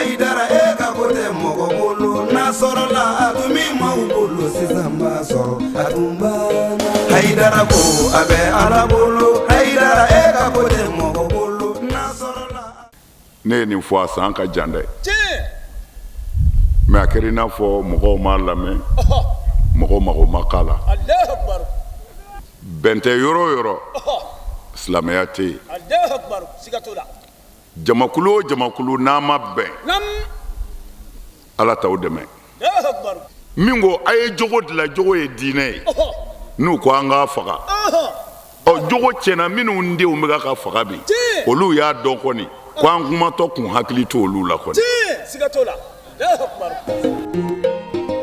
Hayidara e ka ko tɛ mɔgɔ bolo n'a sɔrɔla a tun bɛ maaw bolo sisan b'a sɔrɔ a tun banna Hayidara ko a bɛ Ala bolo Hayidara e ka ko tɛ mɔgɔ bolo n'a sɔrɔla. Ne ye nin fɔ a san ka jan dɛ mais a kɛra i n'a fɔ mɔgɔw m'a lamɛn, mɔgɔw mago ma k'a la. Bɛn tɛ yɔrɔ o yɔrɔ, silamɛya tɛ yen. Jamakulu o jamakulu n'a ma bɛn, Ala t'aw dɛmɛ. Min ko a ye jogo dilan, jogo ye diinɛ ye, n'u ko an k'a faga, ɔ jogo tiɲɛna minnu denw bɛ ka faga bi, olu y'a dɔn kɔni ko an kumatɔ kun hakili to olu la kɔni.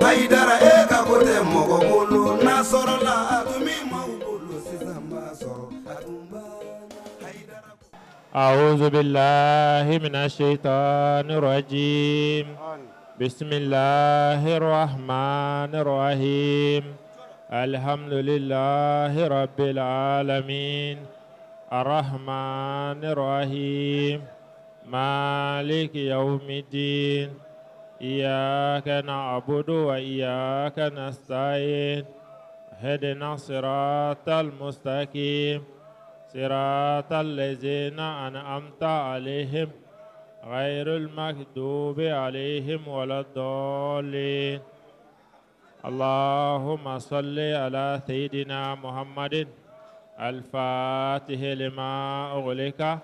Hayidara e ka ko tɛ mɔgɔ bolo n'a sɔrɔla a tun bɛ maaw bolo sisan b'a sɔrɔ a tun banna Hayidara. أعوذ بالله من الشيطان الرجيم بسم الله الرحمن الرحيم الحمد لله رب العالمين الرحمن الرحيم مالك يوم الدين إياك نعبد وإياك نستعين اهدنا الصراط المستقيم صراط الذين أنعمت عليهم غير المغضوب عليهم ولا الضالين اللهم صل على سيدنا محمد الفاتح لما أغلق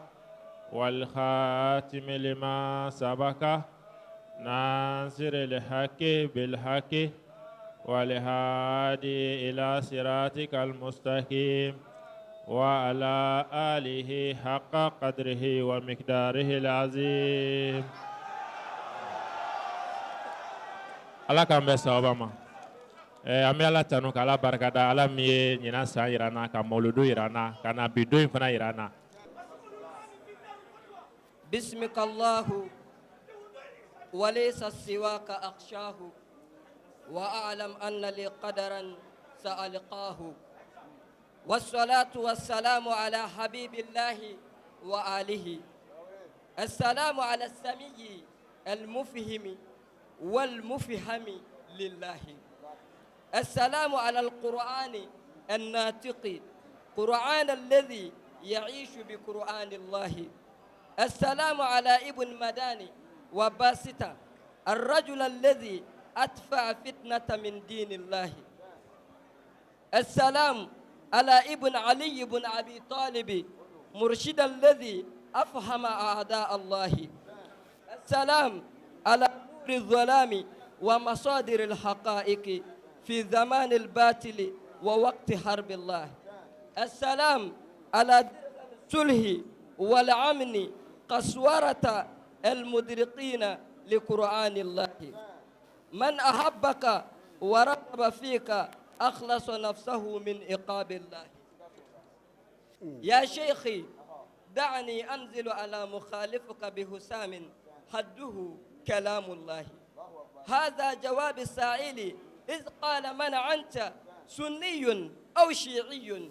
والخاتم لما سبق ناصر الحق بالحق والهادي إلى صراطك المستقيم وعلى آله حق قدره ومقداره العظيم Ala k'an bɛn sawaba ma. An bɛ Ala tanu ka Ala barikada Ala min ye ɲinan san jira an na ka mawuludu jira an na ka na bi don in fana jira an na. باسمك الله وليس سواك أخشاه وأعلم أن لي قدرا سألقاه والصلاة والسلام على حبيب الله وآله السلام على السمي المفهم والمفهم لله السلام على القرآن الناطق قرآن الذي يعيش بقرآن الله السلام على ابن مداني وباسطة الرجل الذي أدفع فتنة من دين الله السلام على ابن علي بن أبي طالب مرشد الذي أفهم أعداء الله السلام على نور الظلام ومصادر الحقائق في زمان الباطل ووقت حرب الله السلام على الصلح والأمن قسورة المدرقين لقرآن الله من أحبك ورغب فيك أخلص نفسه من عقاب الله يا شيخي دعني أنزل على مخالفك بهسام حده كلام الله هذا جواب السائل إذ قال من أنت سني أو شيعي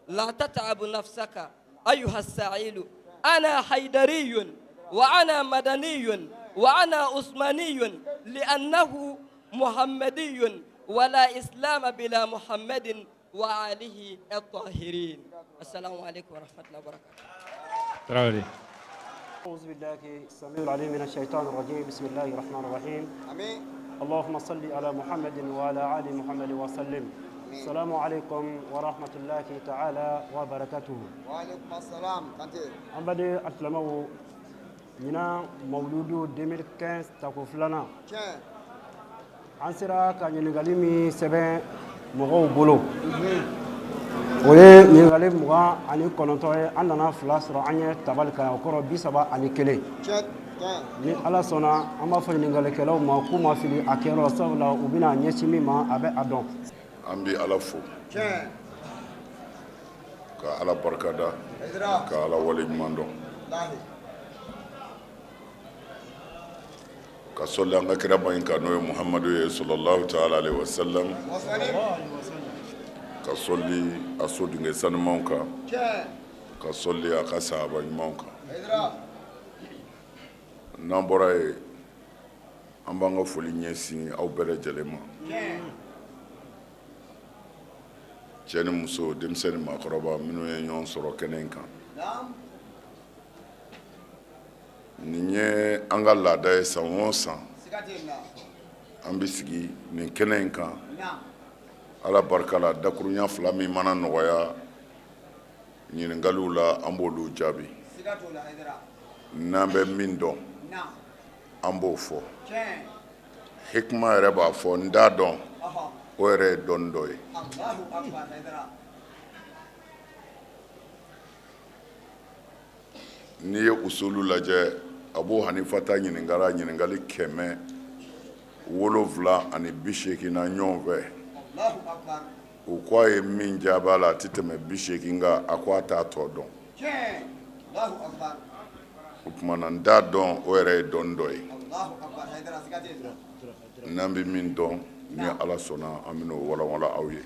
لا تتعب نفسك أيها السائل أنا حيدري وأنا مدني وأنا عثماني لأنه محمدي ولا إسلام بلا محمد وآله الطاهرين السلام عليكم ورحمة الله وبركاته Tarawele. أعوذ بالله السميع العليم من الشيطان الرجيم بسم الله الرحمن الرحيم آمين اللهم صل على محمد وعلى آل محمد وسلم السلام عليكم ورحمة الله تعالى وبركاته وعليكم السلام Kante. An baden alisilamɛw ɲinan mawuludu 2015 tako filanan Tiɲɛ. an sera ka ɲininkali min sɛbɛn mɔgɔw bolo o ye ɲininkali 29 ye an nana fila sɔrɔ an ye tabali kan o kɔrɔ 31 Tiɲɛ. Tiɲɛ. Ni ala sɔnna an b'a fɔ ɲininkalikɛlaw ma k'u ma fili a kɛyɔrɔ sabula u bɛna ɲɛsin min ma a bɛ a dɔn An bɛ Ala fo Tiɲɛ. ka Ala barikada Hayidara. ka Ala waleɲuman dɔn Walahi. ka sɔli an ka kiraba in kan n'o ye Muhamadu ye sallallahu taala alaihi wasallam Wasalim. ka sɔli a sodenkɛ sanumanw kan Tiɲɛ. ka sɔli a ka sahaba ɲumanw kan Hayidara. N'an bɔra yen, an b'an ka foli ɲɛsin aw bɛɛ lajɛlen ma, cɛ ni muso, denmisɛn ni maakɔrɔba, minnu ye ɲɔgɔn sɔrɔ kɛnɛ in kan. Nin ye an ka laada ye, san o san an bɛ sigi nin kɛnɛ in kan. Ala barika la, dakurunya fila min mana nɔgɔya ɲininkaliw la, an b'olu jaabi. N'an bɛ min dɔn, an b'o fɔ. Hikima yɛrɛ b'a fɔ, n t'a dɔn, o yɛrɛ ye dɔnni dɔ ye. N'i ye usulu lajɛ, Abu Hanifa ta ɲininkara ɲininkali 780 na ɲɔgɔn fɛ. U ko a ye min jaabi a la, a tɛ tɛmɛ 80 kan. A ko a t'a tɔ dɔn. O tuma na, n t'a dɔn, o yɛrɛ ye dɔnni dɔ ye. N'an bɛ min dɔn, ni Ala sɔnna, an bɛn'o walawala aw ye.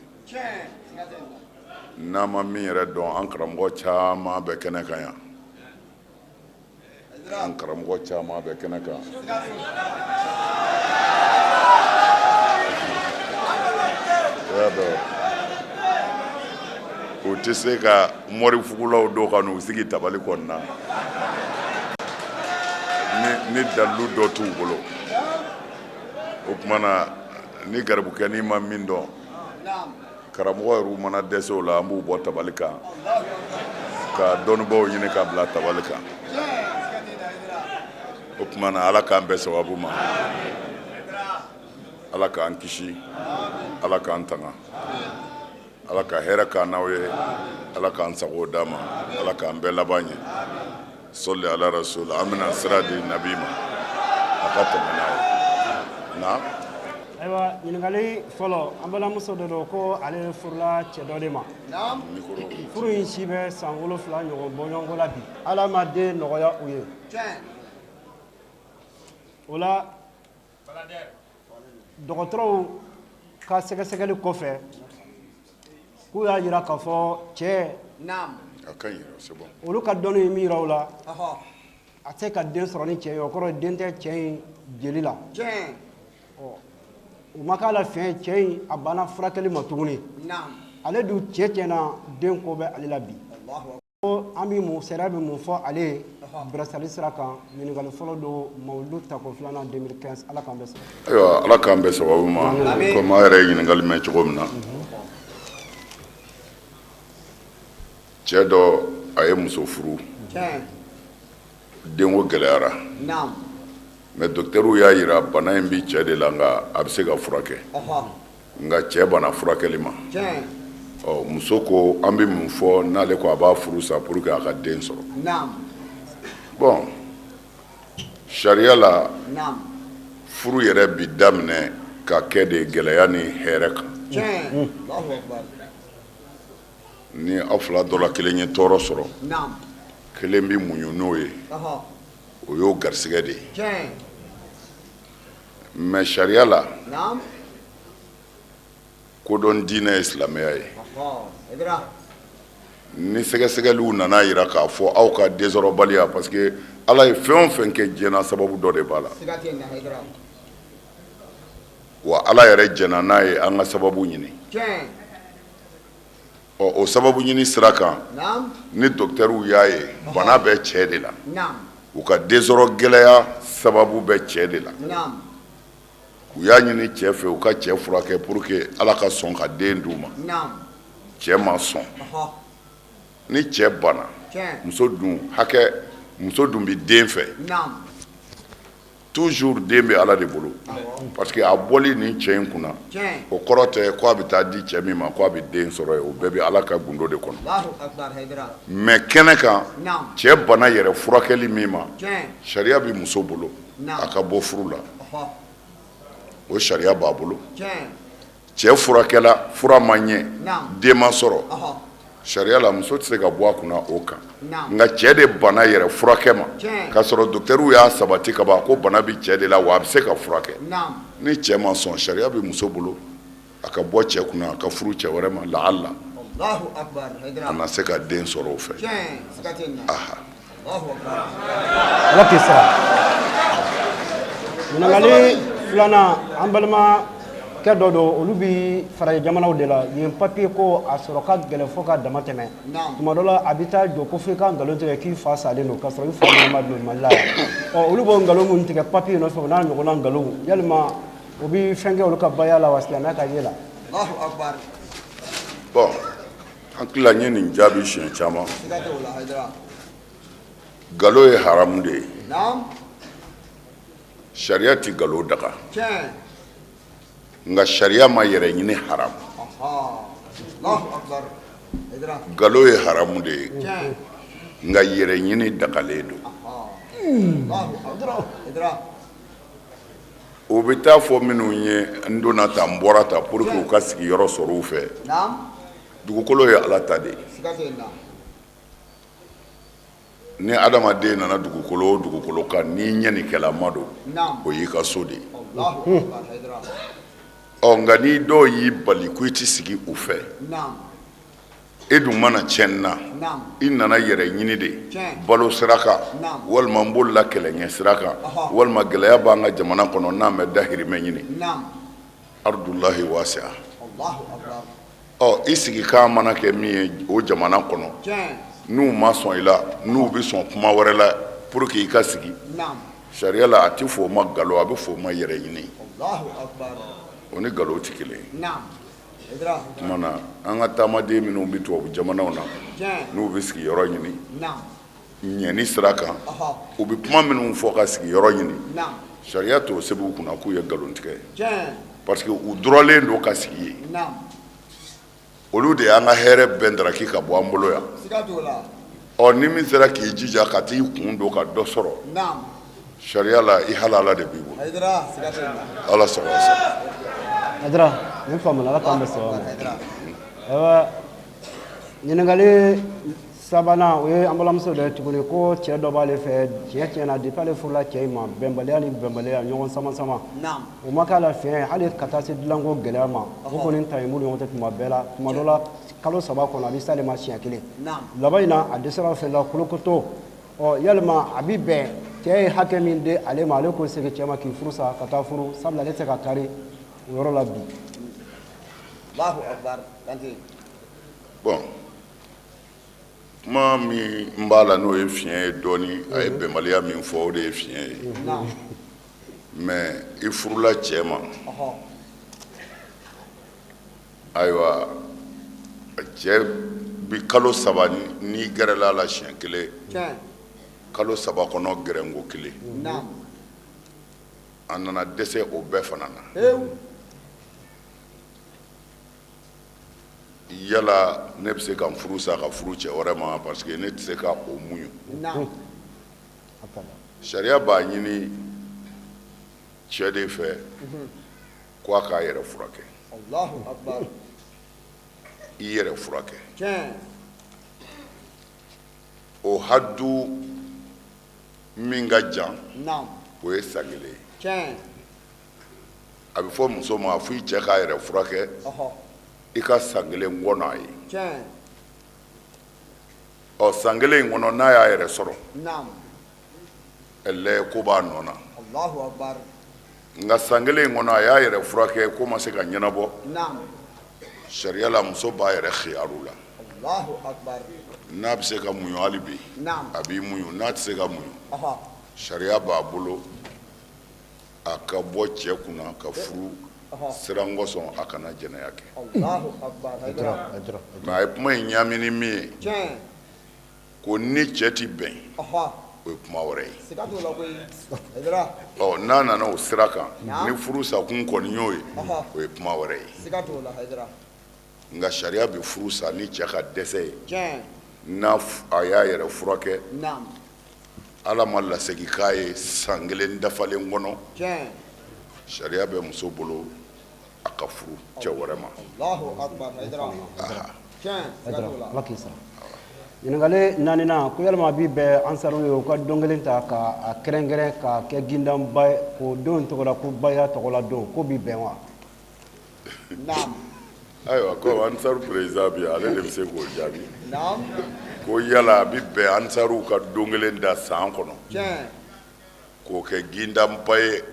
N'an ma min yɛrɛ dɔn, an karamɔgɔ caman bɛ kɛnɛ kan yan, an karamɔgɔ caman bɛ kɛnɛ kan. I y'a dɔn, u tɛ se ka mɔrifugulaw don ka n'u sigi tabali kɔnɔna ni dalilu dɔ t'u bolo. O tuma na, ni garibukɛnin ma min dɔn, karamɔgɔ yɛrɛw mana dɛsɛ o la, an b'u bɔ tabali kan ka dɔnnibaaw ɲini ka bila tabali kan. O tuma na, Ala k'an bɛɛ sababu ma, Ala k'an kisi, Ala k'an tanga, Ala ka hɛrɛ k'an n'aw ye, Ala k'an sago d'an ma, Ala k'an bɛɛ laban ɲɛ. Sɔli ala rasul. An bɛna sira di nabi ma, a ka tɛmɛ n'a ye na. Ayiwa, ɲininkali fɔlɔ, an balimamuso dɔ don ko ale furula cɛ dɔ de ma. Furu in si bɛ san 7 ɲɔgɔn bɔɲɔgɔnko la bi. Ala ma den nɔgɔya u ye. O la, dɔgɔtɔrɔw ka sɛgɛsɛgɛli kɔfɛ, k'u y'a jira k'a fɔ cɛ, olu ka dɔnni ye min jira u la, a tɛ ka den sɔrɔ ni cɛ ye. O kɔrɔ, den tɛ cɛ in jeli la. U ma k'a la fiɲɛ, cɛ in a banna furakɛli ma tuguni. Ale dun cɛ tiɲɛna, den ko bɛ ale la bi. Ko an bɛ mun, sariya bɛ mun fɔ ale ye bilasirali sira kan? Ɲininkali fɔlɔ don, mawuludu tako filanan 2015. Ala k'an bɛɛ sɔrɔ. Ayiwa, Ala k'an bɛɛ sababu ma. Komi aw yɛrɛ ye ɲininkali mɛn cogo min na, cɛ dɔ, a ye muso furu, denko gɛlɛyara. Mais dɔkitɛriw y'a jira bana in bɛ cɛ de la, nka a bɛ se ka furakɛ. Nka cɛ banna furakɛli ma. Ɔ, muso ko an bɛ mun fɔ n'ale ko a b'a furu sa pour que a ka den sɔrɔ? Bon, sariya la, furu yɛrɛ bi daminɛ ka kɛ de gɛlɛya ni hɛrɛ kan. Ni aw fila dɔ la kelen ye tɔɔrɔ sɔrɔ, kelen bɛ muɲu n'o ye, o y'o garisɛgɛ de ye. Mais sariya la, kodɔn diinɛ ye silamɛya ye. Ni sɛgɛsɛgɛliw nana jira k'a fɔ aw ka densɔrɔbaliya, parce que Ala ye fɛn o fɛn kɛ diɲɛ na, sababu dɔ de b'a la. Wa Ala yɛrɛ jɛnna n'a ye an ka sababu ɲini. Ɔ, o sababu ɲini sira kan, ni dɔkitɛriw y'a ye bana bɛ cɛ de la, u ka densɔrɔ gɛlɛya sababu bɛ cɛ de la, u y'a ɲini cɛ fɛ u ka cɛ furakɛ pour que Ala ka sɔn ka den d'u ma, cɛ ma sɔn. Ni cɛ banna, muso dun hakɛ, muso dun bɛ den fɛ toujours, den bɛ Ala de bolo, parce que a bɔli nin cɛ in kunna, o kɔrɔ tɛ ko a bɛ taa di cɛ min ma ko a bɛ den sɔrɔ yen. O bɛɛ bɛ Ala ka gundo de kɔnɔ. Mais kɛnɛ kan, cɛ bana yɛrɛ furakɛli min ma, sariya bɛ muso bolo a ka bɔ furu la. O sariya b'a bolo. Cɛ furakɛla, fura ma ɲɛ, den ma sɔrɔ, sariya la muso tɛ se ka bɔ a kunna o kan. Nka cɛ de bana yɛrɛ furakɛ ma, k'a sɔrɔ dɔkitɛriw y'a sabati ka ban ko bana bɛ cɛ de la, wa a bɛ se ka furakɛ. Ni cɛ ma sɔn, sariya bɛ muso bolo a ka bɔ cɛ kunna, a ka furu cɛ wɛrɛ ma, laala a na se ka den sɔrɔ o fɛ. Ala k'i sara. Ɲininkali filanan, an balimakɛ dɔ don, olu bi farajɛ jamanaw de la yen. Papiye ko a sɔrɔ ka gɛlɛn fo ka dama tɛmɛ. Tuma dɔ la, a bɛ taa jɔ ko fo i ka nkalon tigɛ k'i fa salen don, k'a sɔrɔ i fa ma don Mali la yan. Ɔ, olu b'o nkalon minnu tigɛ papiye nɔfɛ, o n'a ɲɔgɔnna nkalonw, yalima o bɛ fɛn kɛ olu ka baya la wa, silamɛya ka ye la? Allahu akbar. Bon, an tila n ye nin jaabi siɲɛ caman. Siga t'o la, Hayidara. Nkalon ye haramu de ye. Naam. Sariya ti nkalon daga. Tiɲɛ. Nka sariya ma yɛrɛ ɲini haramu. Aha. Allahu akbar. Hayidara. Nkalon ye haramu de ye. Tiɲɛ. Nka yɛrɛ ɲini dagalen don. Allahu akbar. Hayidara. O bɛ taa fɔ minnu ye n donna tan, n bɔra tan, pour que u ka sigiyɔrɔ sɔrɔ u fɛ. Naam. Dugukolo ye Ala ta de ye. Siga tɛ nin na. Ni adamaden nana dugukolo o dugukolo kan, n'i ɲɛnikɛlama don, Naam. o y'i ka so de ye. Allahu akbar. Hayidara. Ɔ, nka ni dɔw y'i bali ko i ti sigi u fɛ, Naam. e dun mana tiɲɛni na, Naam. i nana yɛrɛ ɲini de, Tiɲɛ. balo sira kan, Naam. walima n bolila kɛlɛ ɲɛ sira kan, Ɔhɔ. walima gɛlɛya b'an ka jamana kɔnɔ n'an bɛ dahirimɛ ɲini. Naam. Ardullahi wasi'a. Allahu akbar. Ɔ, i sigikan mana kɛ min ye o jamana kɔnɔ, Tiɲɛ. n'u ma sɔn i la, n'u bɛ sɔn kuma wɛrɛ la pour que i ka sigi, Naam. sariya la, a tɛ fɔ o ma nkalon, a bɛ fɔ o ma yɛrɛ ɲini. Allahu akbar. O ni nkalon tɛ kelen ye. Naam. Hayidara. Tuma na, an ka taamaden minnu bɛ tubabu jamanaw na, Tiɲɛ. n'u bɛ sigiyɔrɔ ɲini Naam. ɲɛni sira kan, Ɔhɔ. u bɛ kuma minnu fɔ ka sigiyɔrɔ ɲini, Naam. sariya t'o sɛbɛn u kunna k'u ye nkalon tigɛ ye, Tiɲɛ. parce que u dɔrɔlen don ka sigi yen. Naam. Olu de y'an ka hɛrɛ bɛɛ ndaraki ka bɔ an bolo yan. Siga t'o la. Ɔ, ni min sera k'i jija ka t'i kun don ka dɔ sɔrɔ, Naam. sariya la, i halala de b'i bolo. Hayidara, siga tɛ nin na. Ala sago aw sago. Hayidara, nin faamuna, Ala k'an bɛn sawaba ma. Hayidara. Ayiwa, ɲininkali sabanan, o ye an balimamuso dɔ ye tuguni, ko cɛ dɔ b'ale fɛ. Tiɲɛ tiɲɛ na, depuis ale furula cɛ in ma, bɛnbaliya ni bɛnbaliya, ɲɔgɔn sama sama, Naam. o ma k'a la fiɲɛ ye, hali ka taa se dilanko gɛlɛya ma. O kɔni ta ye m'u ni ɲɔgɔn cɛ tuma bɛɛ la. Tuma dɔ la, kalo 3 kɔnɔ, a bɛ s'ale ma siɲɛ kelen. Naam. Laban in na, a dɛsɛra o fɛn la kolokoto. Ɔ, yalima a bi bɛn cɛ ye hakɛ min di ale ma, ale k'o segin cɛ ma k'i furu sa ka taa furu, sabula ale tɛ se ka kari o yɔrɔ la bi? Allahu akbar. Kante. Bon, kuma min n b'a la, n'o ye fiɲɛ ye dɔɔni, a ye bɛnbaliya min fɔ, o de ye fiɲɛ ye. Naam. Mais i furula cɛ ma, Ɔhɔ. ayiwa, cɛ bi kalo 3 n'i gɛrɛla a la siɲɛ kelen, Tiɲɛ. kalo 3 kɔnɔ, gɛrɛnko kelen, Naam. a nana dɛsɛ o bɛɛ fana na. Hewu. Yala ne bɛ se ka n furu sa ka furu cɛ wɛrɛ ma, parce que ne tɛ se ka o muɲu? Naam. Sariya b'a ɲini cɛ de fɛ ko a k'a yɛrɛ furakɛ. Allahu akbar. I yɛrɛ furakɛ. Tiɲɛ. O hadu min ka jan, Naam. o ye san kelen ye. Tiɲɛ. A bɛ fɔ muso ma, fo i cɛ k'a yɛrɛ furakɛ, Ɔhɔ. i ka san kelen kɔnɔ a ye. Tiɲɛ. Ɔ, san kelen in kɔnɔ, n'a y'a yɛrɛ sɔrɔ, Naam. ɛlɛ ko b'a nɔ na. Allahu akbar. Nka san kelen in kɔnɔ, a y'a yɛrɛ furakɛ, ko ma se ka ɲɛnabɔ, Naam. sariya la, muso b'a yɛrɛ khiyaru la. Allahu akbar. N'a bɛ se ka muɲu hali bi, Naam. a b'i muɲu. N'a tɛ se ka muɲu, Ɔhɔ. sariya b'a bolo a ka bɔ cɛ kunna ka furu siran kosɔn, a kana jɛnɛya kɛ. Allahu akbar. Hayidara. Mais a ye kuma in ɲaami ni min ye, Tiɲɛ. ko ni cɛ ti bɛn, Ɔhɔ. o ye kuma wɛrɛ ye. Siga t'o la koyi. Hayidara. Ɔ, n'a nana o sira kan, Naam. ni furu sakun kɔni y'o ye, Ɔhɔ. o ye kuma wɛrɛ ye. Siga t'o la, Hayidara. Nka sariya bɛ furu sa ni cɛ ka dɛsɛ ye, Tiɲɛ. n'a a y'a yɛrɛ furakɛ, Naam. Ala ma lasegin k'a ye san kelen dafalen kɔnɔ, Tiɲɛ. sariya bɛ muso bolo a ka furu cɛ wɛrɛ ma. Allahu akbar. Hayidara. Tiɲɛ. Siga Hayidara, t'o la. Ala k'i sara. Ɲininkali naaninan, ko yalima a bi bɛn ansaruw ye u ka don kelen ta ka a kɛrɛnkɛrɛn k'a kɛ gindanba ye, k'o don tɔgɔ la ko baya tɔgɔla don, k'o bi bɛn wa? Naam. Ayiwa, ko ansaru président bi, ale de bɛ se k'o jaabi. Naam. Ko yala a bɛ bɛn ansaruw ka don kelen da san kɔnɔ Tiɲɛ. K'o kɛ gindanba ye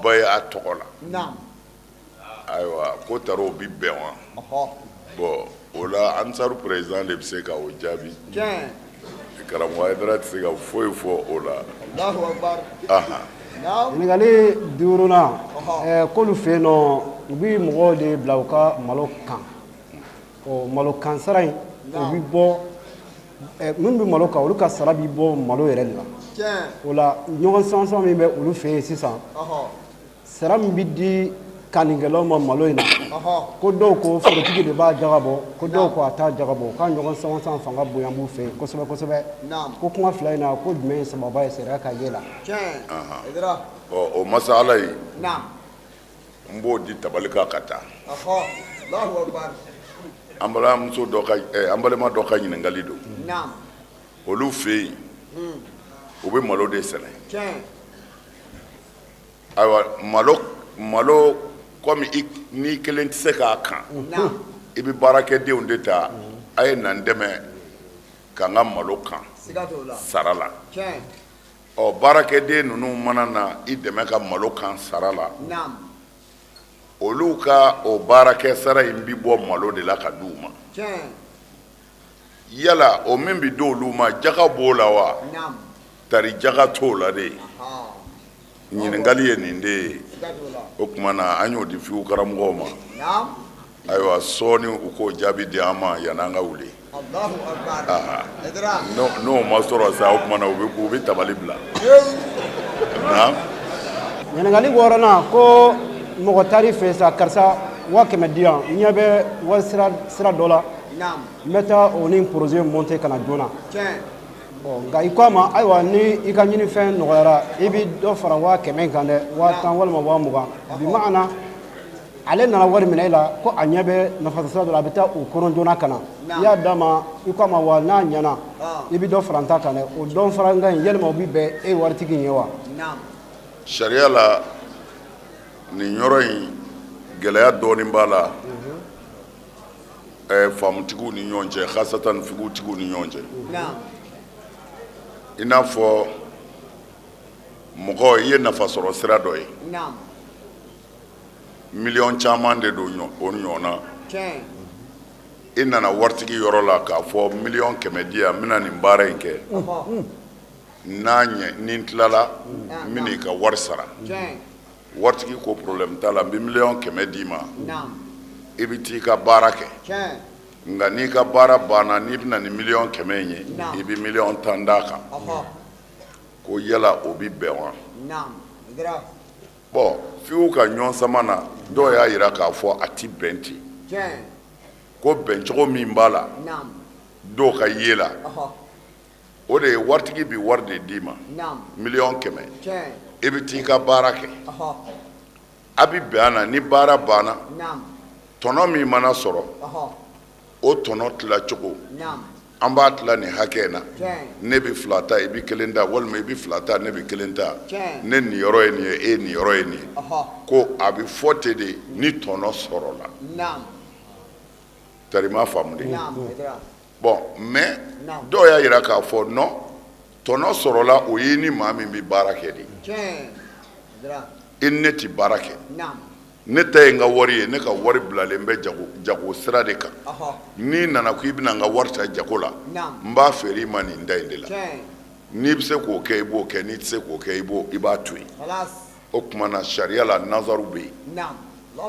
baya tɔgɔ la. Ayiwa, ko tari o bi bɛn wa? Bon, o la Ansaru président de bɛ se ka o jaabi. Karamɔgɔ Hayidara tɛ se ka foyi fɔ o la. Ɲininkali duurunan, k'olu fɛ yen nɔ, u bɛ mɔgɔw de bila u ka malo kan. Ɔ, malo kan sara in, o bɛ bɔ minnu bɛ malo kan, olu ka sara bɛ bɔ malo yɛrɛ de la. O la, ɲɔgɔn sansɔn min bɛ olu fɛ yen sisan, sara min bɛ di kannikɛlaw ma malo in na, ko dɔw ko forotigi de b'a jaga bɔ, ko dɔw ko a t'a jaga bɔ, k'a ɲɔgɔn sansɔn fanga bonya b'u fɛ yen kosɛbɛ kosɛbɛ. Ko kuma fila in na, ko jumɛn ye sababa ye sariya ka ye la? Ɔ, o masala in, n b'o di tabali kan ka taa. An balimamuso dɔ ka, an balima dɔ ka ɲininkali don. Olu fɛ yen, u bɛ malo de sɛnɛ. Ayiwa, malo komi n'i kelen tɛ se k'a kan, i bɛ baarakɛdenw de ta, a ye na n dɛmɛ ka n ka malo kan sara la. Ɔ, baarakɛden ninnu mana na i dɛmɛ ka malo kan sara la, olu ka o baarakɛ sara in bi bɔ malo de la ka di u ma. Yala o min bɛ di olu ma, jaga b'o la wa? Tari jaga t'o la de. Ɲininkali ye nin de ye. O tuma na, an y'o di fiw karamɔgɔw ma. Ayiwa, sɔɔni u k'o jaabi di an ma yanni an ka wuli. N'o ma sɔrɔ sa, o tuma na u bɛ tabali bila. Ɲininkali wɔɔrɔnan, ko mɔgɔ taar'i fɛ sa, karisa, 100 000 di yan, n ɲɛ bɛ wari sira dɔ la, n bɛ taa o ni projet monter ka na joona. Nka i ko a ma, ayiwa, ni i ka ɲinifɛn nɔgɔyara, i bɛ dɔ fara 100 000 in kan dɛ, 10 000 walima 20 000. Bi maana ale nana wari minɛ e la, ko a ɲɛ bɛ nafa sira dɔ la, a bɛ taa o kɔnɔ joona ka na, i y'a d'a ma, i ko a ma, wa n'a ɲɛna, i bɛ dɔ fara n ta kan dɛ. O dɔ fara n kan in, yalima o bɛ bɛn e waritigi in ye wa? Sariya la, nin yɔrɔ in, gɛlɛya dɔɔnin b'a la faamutigiw ni ɲɔgɔn cɛ, hasatan figutigiw ni ɲɔgɔn cɛ. I n'a fɔ mɔgɔ i ye nafa sɔrɔ sira dɔ ye, miliyɔn caman de don o ɲɔgɔn na. I nana waritigi yɔrɔ la k'a fɔ 100 000 di yan, n bɛna nin baara in kɛ, n'a ɲɛ, ni n tilala, n bɛna i ka wari sara. Waritigi ko problème t'a la, n bɛ 100 000 d'i ma, i bɛ t'i ka baara kɛ, nka n'i ka baara banna, n'i bɛna ni 100 000 in ye, i bɛ 10 000 d'a kan. Ko yala o bɛ bɛn wa? Bon, fiw ka ɲɔgɔn sama na, dɔw y'a jira k'a fɔ a ti bɛn ten. Ko bɛncogo min b'a la, dɔw ka ye la, o de ye waritigi bɛ wari de d'i ma, 100 000, i bɛ t'i ka baara kɛ, a bɛ bɛn a na, ni baara banna, tɔnɔ min mana sɔrɔ, o tɔnɔ tilacogo, an b'a tila nin hakɛ in na, ne bɛ fila ta, i bɛ kelen ta, walima i bɛ fila ta, ne bɛ kelen ta, ne niyɔrɔ ye nin ye, e niyɔrɔ ye nin ye. Ko a bɛ fɔ ten de ni tɔnɔ sɔrɔla. Tari m'a faamu de. Bon, mais dɔw y'a jira k'a fɔ non, tɔnɔ sɔrɔla, o ye ni maa min bɛ baara kɛ de, i ni ne tɛ baara kɛ, ne ta ye n ka wari ye, ne ka wari bilalen bɛ jago jago sira de kan. N'i nana ko i bɛna n ka wari ta jago la, n b'a feere i ma nin da in de la. N'i bɛ se k'o kɛ, i b'o kɛ, n'i tɛ se k'o kɛ, i b'a to yen. O tuma na, sariya la, nazaru bɛ yen,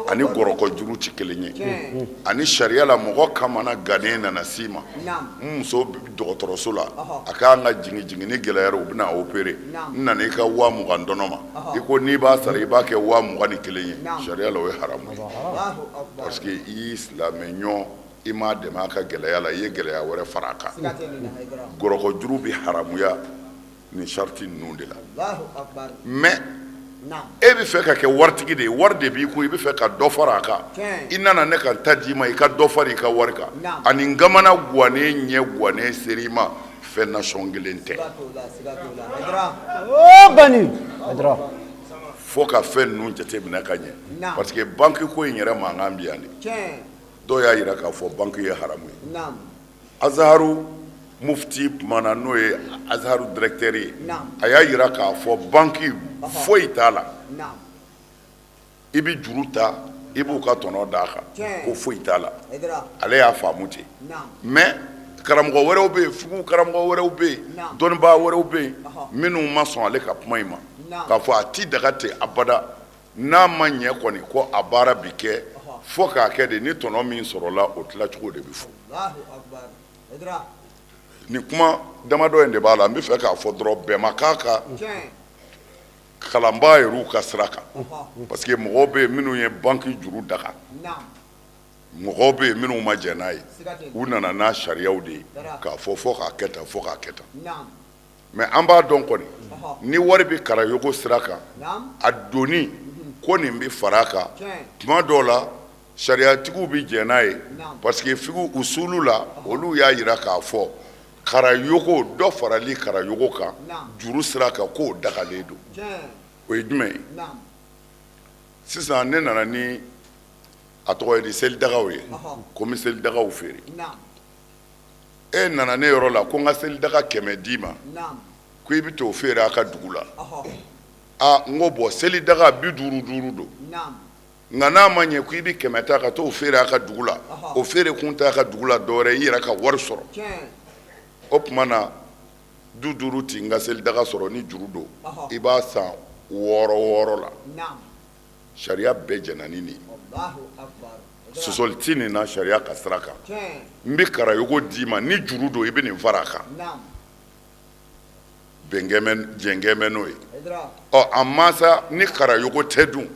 ani gɔrɔkɔ juru tɛ kelen ye. Ani sariya la, mɔgɔ kamana gannen nana s'i ma, n muso dɔgɔtɔrɔso la, a k'an ka jigin, jiginni gɛlɛyara, u bɛna opérer, n nana i ka 20 000 dɔnɔ ma, i ko n'i b'a sara, i b'a kɛ 21 000 ye, sariya la o ye haramu ye, parce que i y'i silamɛ ɲɔgɔn, i m'a dɛmɛ a ka gɛlɛya la, i ye gɛlɛya wɛrɛ fara a kan. Gɔrɔkɔ juru bɛ haramuya nin sariti ninnu de la. Mais e bɛ fɛ ka kɛ waritigi de ye, wari de b'i kun, i bɛ fɛ ka dɔ fara a kan, i nana ne ka n ta d'i ma, i ka dɔ fara i ka wari kan, ani n kamana gannen, ɲɛ gannen ser'i ma, fɛn nasɔn kelen tɛ. Fo ka fɛn ninnu jateminɛ ka ɲɛ, parce que banque ko in yɛrɛ mankan bi yan de. Dɔw y'a jira k'a fɔ banque ye haramu ye. Azaharu Mufti kumana n'o ye Azharu directeur ye, a y'a jira k'a fɔ banque foyi t'a la, i bɛ juru ta i b'u ka tɔnɔ d'a kan, ko foyi t'a la, ale y'a faamu ten. Mais karamɔgɔ wɛrɛw bɛ yen, fiqhu karamɔgɔ wɛrɛw bɛ yen, dɔnnibaa wɛrɛw bɛ yen minnu ma sɔn ale ka kuma in ma, k'a fɔ a ti daga ten abada, n'a ma ɲɛ kɔni ko a baara bɛ kɛ fo k'a kɛ de, ni tɔnɔ min sɔrɔla o tilacogo de bɛ fɔ. Nin kuma damadɔ in de b'a la, n bɛ fɛ k'a fɔ dɔrɔn bɛn ma k'a kan kalanbaa yɛrɛw ka sira kan, parce que mɔgɔw bɛ yen minnu ye banki juru daga, mɔgɔw bɛ yen minnu ma jɛn n'a ye, u nana n'a sariyaw de ye k'a fɔ fo k'a kɛ tan, fo k'a kɛ tan. Mais an b'a dɔn kɔni, ni wari bɛ karayogo sira kan, a donni ko nin bɛ fara a kan tuma dɔw la, sariyatigiw bɛ jɛn n'a ye, parce que fiqhu usulu la, olu y'a jira k'a fɔ karayogo dɔ farali karayogo kan juru sira kan k'o dagalen don. O ye jumɛn ye? Sisan ne nana ni a tɔgɔ ye di selidagaw ye, ko n bɛ selidagaw feere. E nana ne yɔrɔ la ko n ka selidaga 100 d'i ma, ko i bɛ t'o feere a ka dugu la. Aa, n ko bon, selidaga 50 50 don, nka n'a ma ɲɛ ko i bɛ 100 ta ka t'o feere a ka dugu la, o feere kun t'a ka dugu la dɔwɛrɛ i yɛrɛ ka wari sɔrɔ. O tuma na du duuru tɛ n ka selidaga sɔrɔ ni juru don, i b'a san 6 6 la. Sariya bɛɛ jɛnna ni nin ye, sɔsɔli tɛ nin na sariya ka sira kan. N bɛ karayogo d'i ma ni juru don, i bɛ nin fara a kan, jɛn bɛ n'o ye. Ɔ a mansa ni karayogo tɛ dun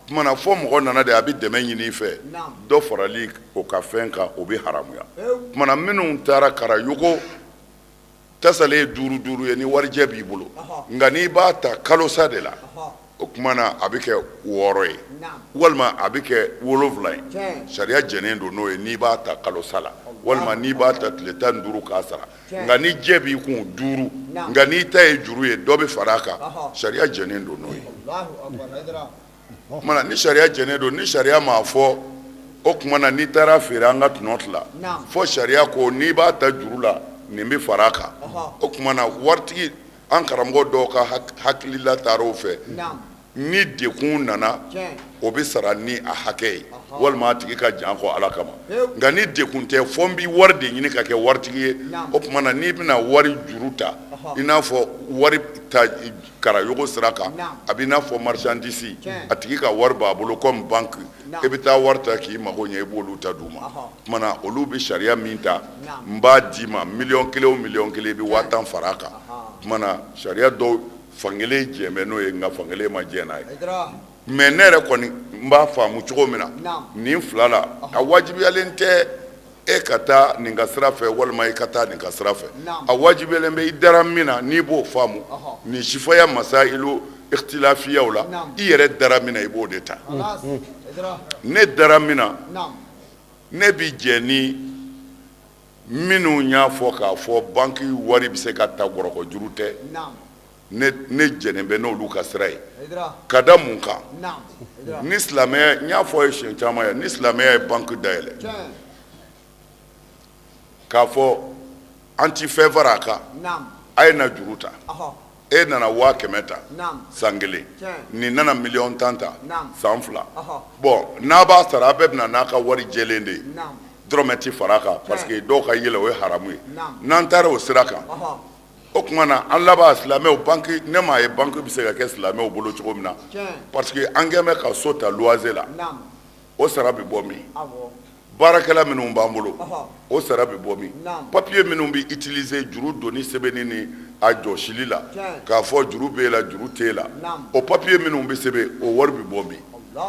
tuma na, fo mɔgɔ nana de a bɛ dɛmɛ ɲini i fɛ, dɔ farali o ka fɛn kan, o bɛ haramuya. Tuma na minnu taara karayogo tasalen ye duuru duuru ye, ni warijɛ b'i bolo, nka n'i b'a ta kalosa de la, o tuma na a bɛ kɛ 6 ye walima a bɛ kɛ 7 ye. Sariya jɛnnen don n'o ye n'i b'a ta kalosa la walima n'i b'a ta tile 15 k'a sara. Nka ni jɛ b'i kun duuru, nka n'i ta ye juru ye, dɔ bɛ fara a kan, sariya jɛnnen don n'o ye. O tuma na ni sariya jɛnnen don, ni sariya m'a fɔ, o tuma na n'i taara feere an ka tɔnɔ tila, fo sariya ko n'i b'a ta juru la nin bɛ fara a kan. O tuma na waritigi, an karamɔgɔ dɔw ka hakilila taara o fɛ, ni dekun nana o bɛ sara ni a hakɛ ye walima a tigi ka jan kɔ Ala kama. Nka ni dekun tɛ, fo n bɛ wari de ɲini ka kɛ waritigi ye. O tuma na n'i bɛna wari juru ta, i n'a fɔ wari ta karayogo sira kan, a bɛ n'a fɔ marchandise, a tigi ka wari b'a bolo comme banque, e bɛ taa wari ta k'i mago ɲɛ, i b'olu ta d'u ma. O tuma na olu bɛ sariya min ta, n b'a d'i ma miliyɔn 1 o miliyɔn 1, i bɛ 10 000 fara a kan. O tuma na sariya dɔw fankelen jɛn bɛ n'o ye, nka fankelen ma jɛn n'a ye. Mais ne yɛrɛ kɔni n b'a faamu cogo min na, nin fila la, a wajibiyalen tɛ e ka taa nin ka sira fɛ walima i ka taa nin ka sira fɛ. A wajibiyalen bɛ i dara min na, n'i b'o faamu nin sifaya masailu ikhtilafiyaw la, i yɛrɛ dara min na, i b'o de ta. Ne dara min na, ne bɛ jɛn ni minnu y'a fɔ k'a fɔ banki wari bɛ se ka ta gɔrɔkɔ juru tɛ, ne jɛnnen bɛ n'olu ka sira ye. Ka da mun kan? Ni silamɛya, n y'a fɔ ye siɲɛ caman ye, ni silamɛya ye banki dayɛlɛ k'a fɔ an ti fɛn fara a kan, a ye na juru ta, e nana 100 000 ta san kelen, nin nana miliyɔn 10 ta san 2, bon n'a b'a sara, a bɛɛ bɛna n'a ka wari jɛlen de ye, dɔrɔmɛ ti fara a kan, parce que dɔw ka yɛlɛ o ye haramu ye. N'an taara o sira kan, o tuma na an laban silamɛw banque, ne m'a ye banque bɛ se ka kɛ silamɛw bolo cogo min na, parce que an kɛn bɛ ka so ta luwanse la, o sara bɛ bɔ min? Baarakɛla minnu b'an bolo, o sara bɛ bɔ min? Papiye minnu bɛ utiliser juru donni sɛbɛnni ni a jɔsili la, k'a fɔ juru b'e la, juru t'e la, o papiye minnu bɛ sɛbɛn, o wari bɛ bɔ min?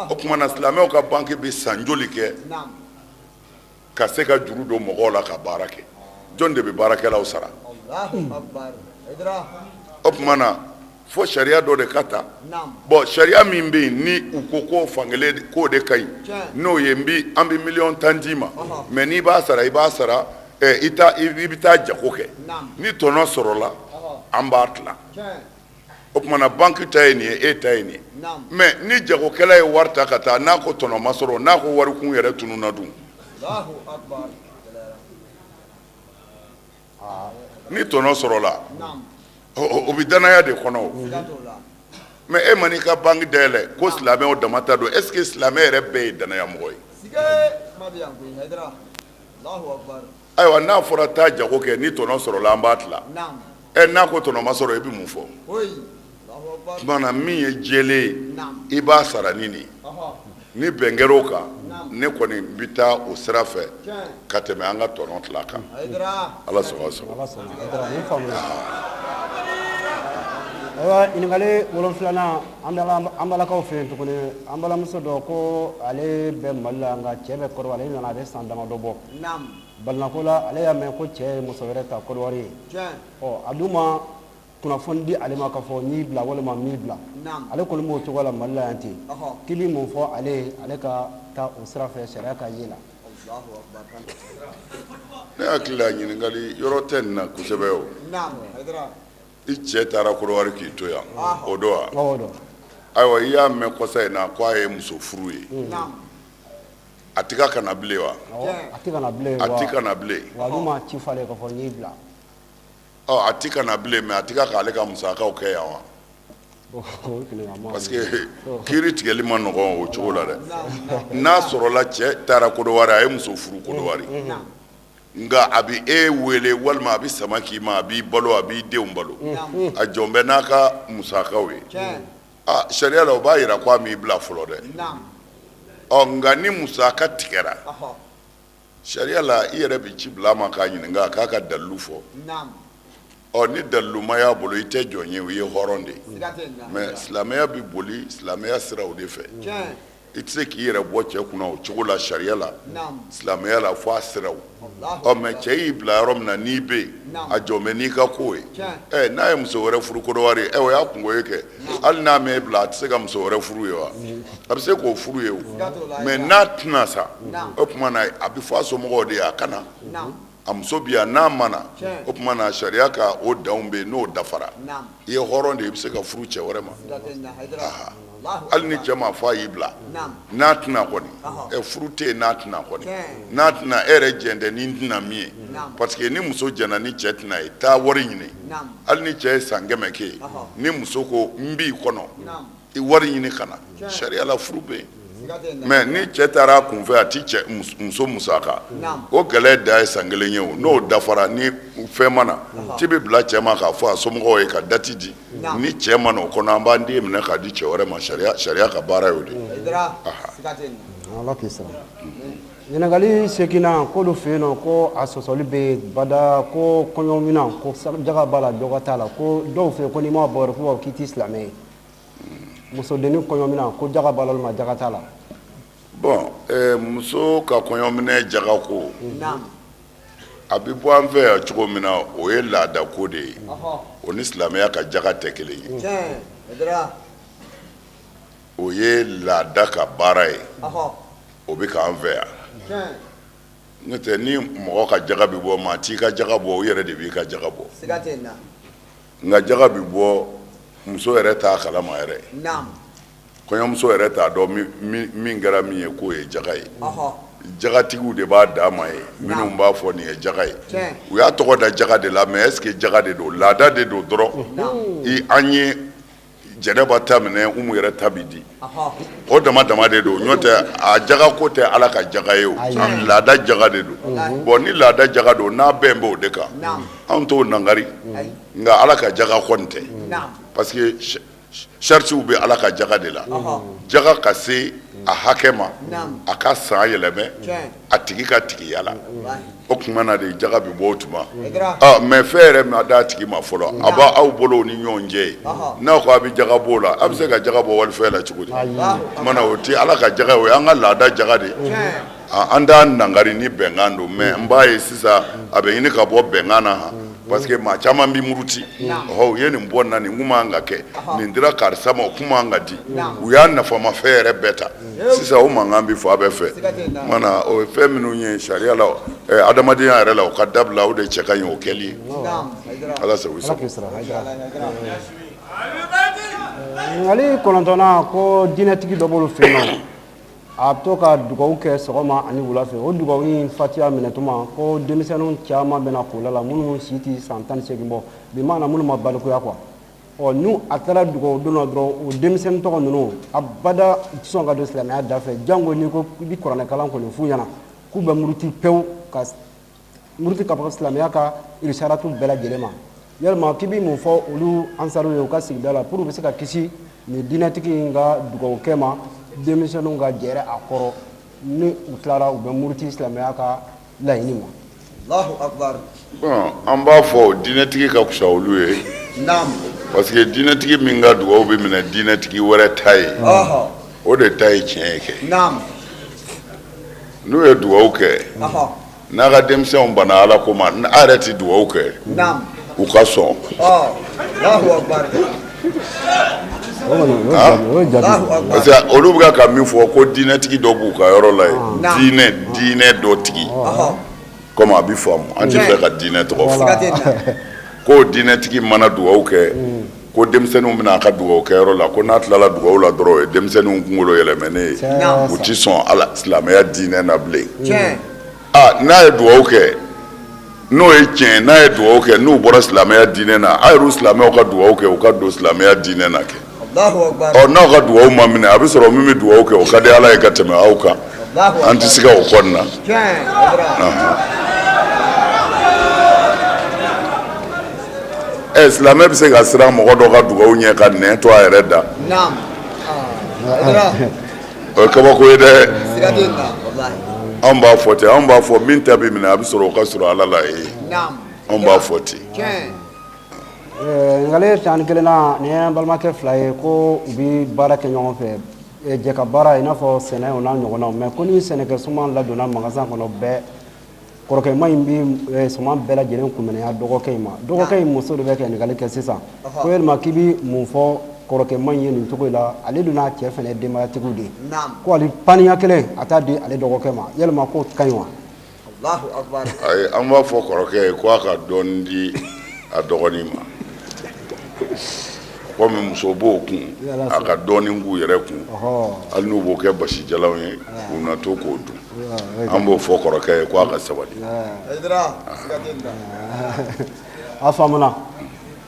O tuma na silamɛw ka banque bɛ san joli kɛ ka se ka juru don mɔgɔw la ka baara kɛ? Jɔn de bɛ baarakɛlaw sara? O tuma na fo sariya dɔ de ka ta. Bon, sariya min bɛ yen ni u ko ko fankelen k'o de ka ɲi, n'o ye n bɛ an bɛ miliyɔn 10 d'i ma, mais n'i b'a sara, i b'a sara i bɛ taa jago kɛ, ni tɔnɔ sɔrɔla an b'a tila. O tuma na banque ta ye nin ye, e ta ye nin ye. Mais ni jagokɛla ye wari ta ka taa, n'a ko tɔnɔ ma sɔrɔ, n'a ko wari kun yɛrɛ tununna dun? Ni tɔnɔ sɔrɔla, o bɛ danaya de kɔnɔ o. Mais e man'i ka banque dayɛlɛ ko silamɛw dama ta don, est ce que silamɛ yɛrɛ bɛɛ ye danaya mɔgɔ ye? Ayiwa, n'a fɔra taa jago kɛ, ni tɔnɔ sɔrɔla an b'a tila. Ɛ, n'a ko tɔnɔ ma sɔrɔ, i bɛ mun fɔ? Tuma na min ye jɛlen ye, i b'a sara ni nin. Ni bɛn kɛra o kan, ne kɔni bɛ taa o sira fɛ ka tɛmɛ an ka tɔnɔ tila kan. Ala sago sago. Ayiwa, ɲininkali wolonfilanan, an bɛ an balakaw fɛ yen tuguni. An balimamuso dɔ ko ale bɛ Mali la, nka cɛ bɛ Kɔdiwari. Ale nana, a bɛ san damadɔ bɔ. Balinako la, ale y'a mɛn ko cɛ ye muso wɛrɛ ta Kɔdiwari ye. Ɔ, a dun ma kunnafoni di ale ma k'a fɔ n y'i bila walima n m'i bila. Ale kɔni b'o cogo la Mali la yan ten. K'i bɛ mun fɔ ale ye, ale ka taa o sira fɛ sariya ka ye la? Ne hakili la, ɲininkali yɔrɔ tɛ nin na kosɛbɛ o. I cɛ taara Kɔdiwari k'i to yan, o don wa? Ayiwa, i y'a mɛn kɔsa in na ko a ye muso furu ye. A tɛ ka na bilen wa? A tɛ ka na bilen. A tɛ ka na bilen. Wa a dun ma ci fɔ ale ye k'a fɔ n y'i bila. Ɔ, a tɛ ka na bilen, mais a tɛ k'ale ka musakaw kɛ yan wa? Parce que kiiri tigɛli ma nɔgɔn o cogo la dɛ. N'a sɔrɔla cɛ taara Kɔdiwari, a ye muso furu Kɔdiwari, nka a bɛ e wele walima a bɛ sama k'i ma, a b'i balo, a b'i denw balo, a jɔn bɛ n'a ka musakaw ye. Aa, sariya la, o b'a jira ko a m'i bila fɔlɔ dɛ. Ɔ, nka ni musaka tigɛra, sariya la, i yɛrɛ bɛ ci bila a ma k'a ɲininka k'a ka dalilu fɔ. Ɔ, ni dalilu ma y'a bolo, i tɛ jɔn ye, o ye hɔrɔn de ye. Mais silamɛya bɛ boli silamɛya siraw de fɛ. I tɛ se k'i yɛrɛ bɔ cɛ kunna o cogo la sariya la, silamɛya la, fo a siraw. Ɔ, mais cɛ y'i bila yɔrɔ min na, n'i bɛ yen, a jɔn bɛ n'i ka ko ye. Ɛ, n'a ye muso wɛrɛ furu Kɔdiwari, ɛ, o y'a kungo ye kɛ. Hali n'a m'e bila, a tɛ se ka muso wɛrɛ furu ye wa? A bɛ se k'o furu ye o. Mais n'a tɛna sa, o tuma na a bɛ fɔ a somɔgɔw de ye a ka na. A muso bi yan, n'a ma na, o tuma na sariya ka o danw bɛ yen, n'o dafara, i ye hɔrɔn de ye, i bɛ se ka furu cɛ wɛrɛ ma. Hali ni cɛ ma fɔ a y'i bila, n'a tɛna kɔni, ɛ, furu tɛ yen n'a tɛna kɔni. N'a tɛna, e yɛrɛ jɛn tɛ ni n tɛna min ye, parce que ni muso jɛnna ni cɛ tɛna ye, taa wari ɲini. Hali ni cɛ ye san 100 kɛ yen, ni muso ko n b'i kɔnɔ, i wari ɲini ka na, sariya la furu bɛ yen. Mais ni cɛ taara a kunfɛ, a ti cɛ muso musaka, o gɛlɛya da ye san kelen ye o. N'o dafara, ni fɛn ma na, ci bɛ bila cɛ ma k'a fɔ a somɔgɔw ye ka date di. Ni cɛ ma na o kɔnɔ, an b'an den minɛ k'a di cɛ wɛrɛ ma. Sariya ka baara y'o de ye. Ala k'i sara. Ɲininkali seginna, k'olu fɛ yen nɔ ko a sɔsɔli bɛ yen bada, ko kɔɲɔminan ko jaga b'a la, dɔgɔ t'a la, ko dɔw fɛ yen ko n'i m'a bɔ yɛrɛ, k'u b'a fɔ k'i tɛ silamɛ ye. Musodennin kɔɲɔminan ko jaga b'a la walima jaga t'a la? Bon, muso ka kɔɲɔminɛ jaga ko, a bɛ bɔ an fɛ yan cogo min na, o ye laada ko de ye. O ni silamɛya ka jaga tɛ kelen ye. O ye laada ka baara ye, o bɛ k'an fɛ yan. N'o tɛ, ni mɔgɔ ka jaga bɛ bɔ, maa t'i ka jaga bɔ, o yɛrɛ de b'i ka jaga bɔ. Nka jaga bɛ bɔ, muso yɛrɛ t'a kalama yɛrɛ, kɔɲɔmuso yɛrɛ t'a dɔn min kɛra min ye k'o ye jaga ye. Jagatigiw de b'a d'a ma ye, minnu b'a fɔ nin ye jaga ye. U y'a tɔgɔ da jaga de la, mais est ce que jaga de don? Laada de don dɔrɔn. An ye Jɛnɛba ta minɛ, Umu yɛrɛ ta bɛ di, o dama dama de don. N'o tɛ, a jaga ko tɛ Ala ka jaga ye o, laada jaga de don. Bon, ni laada jaga don, n'a bɛn b'o de kan, anw t'o nangari. Nka Ala ka jaga kɔni tɛ, parce que saritiw bɛ Ala ka jaga de la. Jaga ka se a hakɛ ma, a ka san yɛlɛmɛ, a tigi ka tigiya la, o tuma na de jaga bɛ bɔ o tuma. Mais fɛn yɛrɛ ma d'a tigi ma fɔlɔ, a b'aw bolo ni ɲɔgɔn cɛ ye. N'aw ko a bɛ jaga bɔ o la, a bɛ se ka jaga bɔ walifɛn la cogo di? Tuma na o tɛ Ala ka jaga ye, o y'an ka laada jaga de ye. An t'a nangari ni bɛnkan don. Mais n b'a ye sisan a bɛ ɲini ka bɔ bɛnkan na han, parce que maa caman bɛ muruti. Ɔhɔ, u ye nin bɔ na, nin kun man ka kɛ, nin dira karisa ma, o kun man ka di. U y'a nafamafɛn yɛrɛ bɛɛ ta. Sisan o mankan bɛ fan bɛɛ fɛ. Mana o ye fɛn minnu ye sariya la, adamadenya yɛrɛ la, o ka dabila, o de cɛ ka ɲi o kɛli ye. Ala sago sago. Ɲininkali kɔnɔntɔnnan, ko diinɛtigi dɔ b'olu fɛ yen nɔ. A bɛ to ka dugawu kɛ sɔgɔma ani wula fɛ. O dugawu in fatiya minɛtuma, ko denmisɛnninw caman bɛna kola la, minnu si tɛ san 18 bɔ, bi maana minnu ma balikuya quoi. Ɔ, n'u a taara dugawu don na dɔrɔn, o denmisɛnnin tɔgɔ ninnu abada u tɛ sɔn ka don silamɛya da fɛ, jango n'i ko i bɛ kuranɛkalan kɔni f'u ɲɛna k'u bɛ muruti pewu, ka muruti ka bɔ silamɛya ka irisaratu bɛɛ lajɛlen ma. Yalima k'i bɛ mun fɔ olu ansaruw ye u ka sigida la pour u bɛ se ka kisi nin diinɛtigi in ka dugawukɛ ma, denmisɛnninw ka jɛrɛ a kɔrɔ, ni u tilara u bɛ muruti silamɛya ka laɲini ma? Allahu akbar. Bon, an b'a fɔ diinɛtigi ka fisa olu ye. Naam. Parce que diinɛtigi min ka dugawu bɛ minɛ diinɛtigi wɛrɛ ta ye, o de ta ye tiɲɛ ye kɛ. Naam. N'u ye dugawu kɛ, n'a ka denmisɛnw banna Ala ko ma, a yɛrɛ tɛ dugawu kɛ Naam. u ka sɔn. Allahu akbar. O ye jaabi. Allahu akbar. Parce que olu bɛ ka min fɔ ko diinɛtigi dɔ b'u ka yɔrɔ la yen, Naam. diinɛ dɔ tigi, comme a bɛ faamu, an tɛ fɛ ka diinɛ tɔgɔ fɔ. Siga tɛ nin na. Ko diinɛtigi mana dugawu kɛ, ko denmisɛnninw bɛna a ka dugawu kɛ yɔrɔ la, ko n'a tilala dugawu la dɔrɔn, o ye denmisɛnninw kunkolo yɛlɛmɛnen ye, Naam. u ti sɔn ala silamɛya diinɛ na bilen. Tiɲɛ. A n'a ye dugawu kɛ, n'o ye tiɲɛ, n'a ye dugawu kɛ n'u bɔra silamɛya diinɛ na, a yɛrɛ silamɛw ka dugawu kɛ u ka don silamɛya diinɛ na kɛ. Allahu akbar. Ɔ, n'aw ka dugawu ma minɛ, a bɛ sɔrɔ min bɛ dugawu kɛ, o ka di Ala ye ka tɛmɛ aw kan. Allahu akbar. An tɛ se ka o kɔni na. Tiɲɛ. Hayidara. Ɛ, silamɛ bɛ se ka siran mɔgɔ dɔ ka dugawu ɲɛ ka nɛn to a yɛrɛ da? Naam. Hayidara. O ye kabako ye dɛ. Siga tɛ nin na walahi. Anw b'a fɔ ten, anw b'a fɔ min ta bɛ minɛ, a bɛ sɔrɔ o ka sɔrɔ Ala la ye. Naam. Anw b'a fɔ ten. Tiɲɛ. Ɲininkali 11nan, nin ye an balimakɛ fila ye ko u bɛ baara kɛ ɲɔgɔn fɛ, jɛ ka baara, i n'a fɔ sɛnɛ o n'a ɲɔgɔnnaw, mais ko ni sɛnɛkɛ suman ladonna magasin kɔnɔ bɛɛ, kɔrɔkɛma in bɛ suman bɛɛ lajɛlen kunmɛnɛya dɔgɔkɛ in ma. Dɔgɔkɛ in muso de bɛ ka ɲininkali kɛ sisan, ko yalima k'i bɛ mun fɔ kɔrɔkɛma in ye nin cogo in la? Ale dun n'a cɛ fana ye denbayatigiw de ye. Naam. Ko ale paniya kelen a t'a di ale dɔgɔkɛ ma, yalima k'o ka ɲi wa? Allahu akbar. Ayi, an b'a fɔ kɔrɔkɛ ye ko a ka dɔɔnin di a dɔgɔnin ma, komi muso b'o kun, a ka dɔɔnin k'u yɛrɛ kun, hali n'u b'o kɛ basijalanw ye, u na to k'o dun. An b'o fɔ kɔrɔkɛ ye ko a ka sabali. Hayidara. Siga tɛ nin na. A faamuna.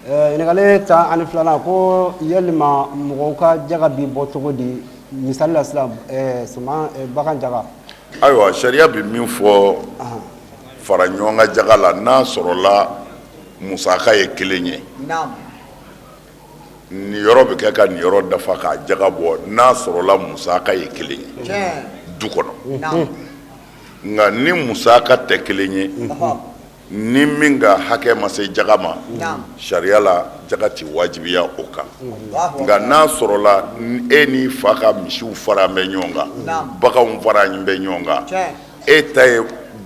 Ɲininkali 12nan, ko yalima mɔgɔw ka jaga bi bɔ cogo di, misali la sisan, suman, bagan jaga? Ayiwa, sariya bɛ min fɔ fara ɲɔgɔn kan jaga la, n'a sɔrɔla musaka ye kelen ye, Naam. nin yɔrɔ bɛ kɛ ka nin yɔrɔ dafa k'a jaga bɔ, n'a sɔrɔla musaka ye kelen ye Tiɲɛ. du kɔnɔ. Naam. Nka ni musaka tɛ kelen ye, ni min ka hakɛ ma se jaga ma, Naam. sariya la jaga tɛ wajibiya o kan. Allahu Nka akbar. n'a sɔrɔla e n'i fa ka misiw fara bɛ ɲɔgɔn kan, Naam. baganw fara bɛ ɲɔgɔn kan, Tiɲɛ. e ta ye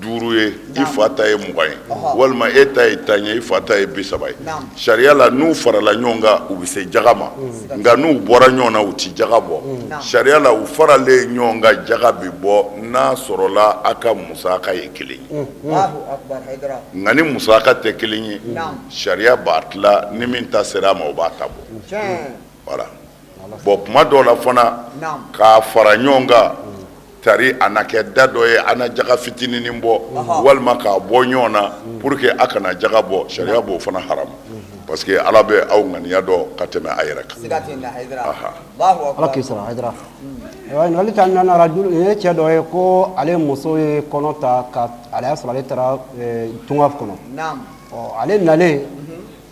5 ye, i fa ta ye 20 ye, walima e ta ye 10 ye, i fa ta ye 30 ye, Naam. sariya la n'u farala ɲɔgɔn kan, u bɛ se jaga ma. Nka n'u bɔra ɲɔgɔn na, u ti jaga bɔ. Naam. Sariya la u faralen ɲɔgɔn kan, jaga bɛ bɔ n'a sɔrɔla a ka musaka ye kelen ye. Allahu akbar. Hayidara. Nka ni musaka tɛ kelen ye, Naam. sariya b'a tila, ni min ta sera a ma, o b'a ta bɔ. Tiɲɛ. Voilà. Bon, kuma dɔw la fana, Naam. k'a fara ɲɔgɔn kan tari a na kɛ da dɔ ye, a na jaga fitininin bɔ, walima k'a bɔ ɲɔgɔn na pour que a kana jaga bɔ, sariya b'o fana haramu, parce que Ala bɛ aw ŋaniya dɔn ka tɛmɛ a yɛrɛ kan. Siga tɛ nin na Hayidara. Aha. Allahu Ala akbar. k'i sara Hayidara. Ayiwa, ɲininkali 14nan, arajulu nin ye cɛ dɔ ye ko ale muso ye kɔnɔ ta, ka ale y'a sɔrɔ ale taara tunga kɔnɔ. Naam. Ɔ, ale nalen,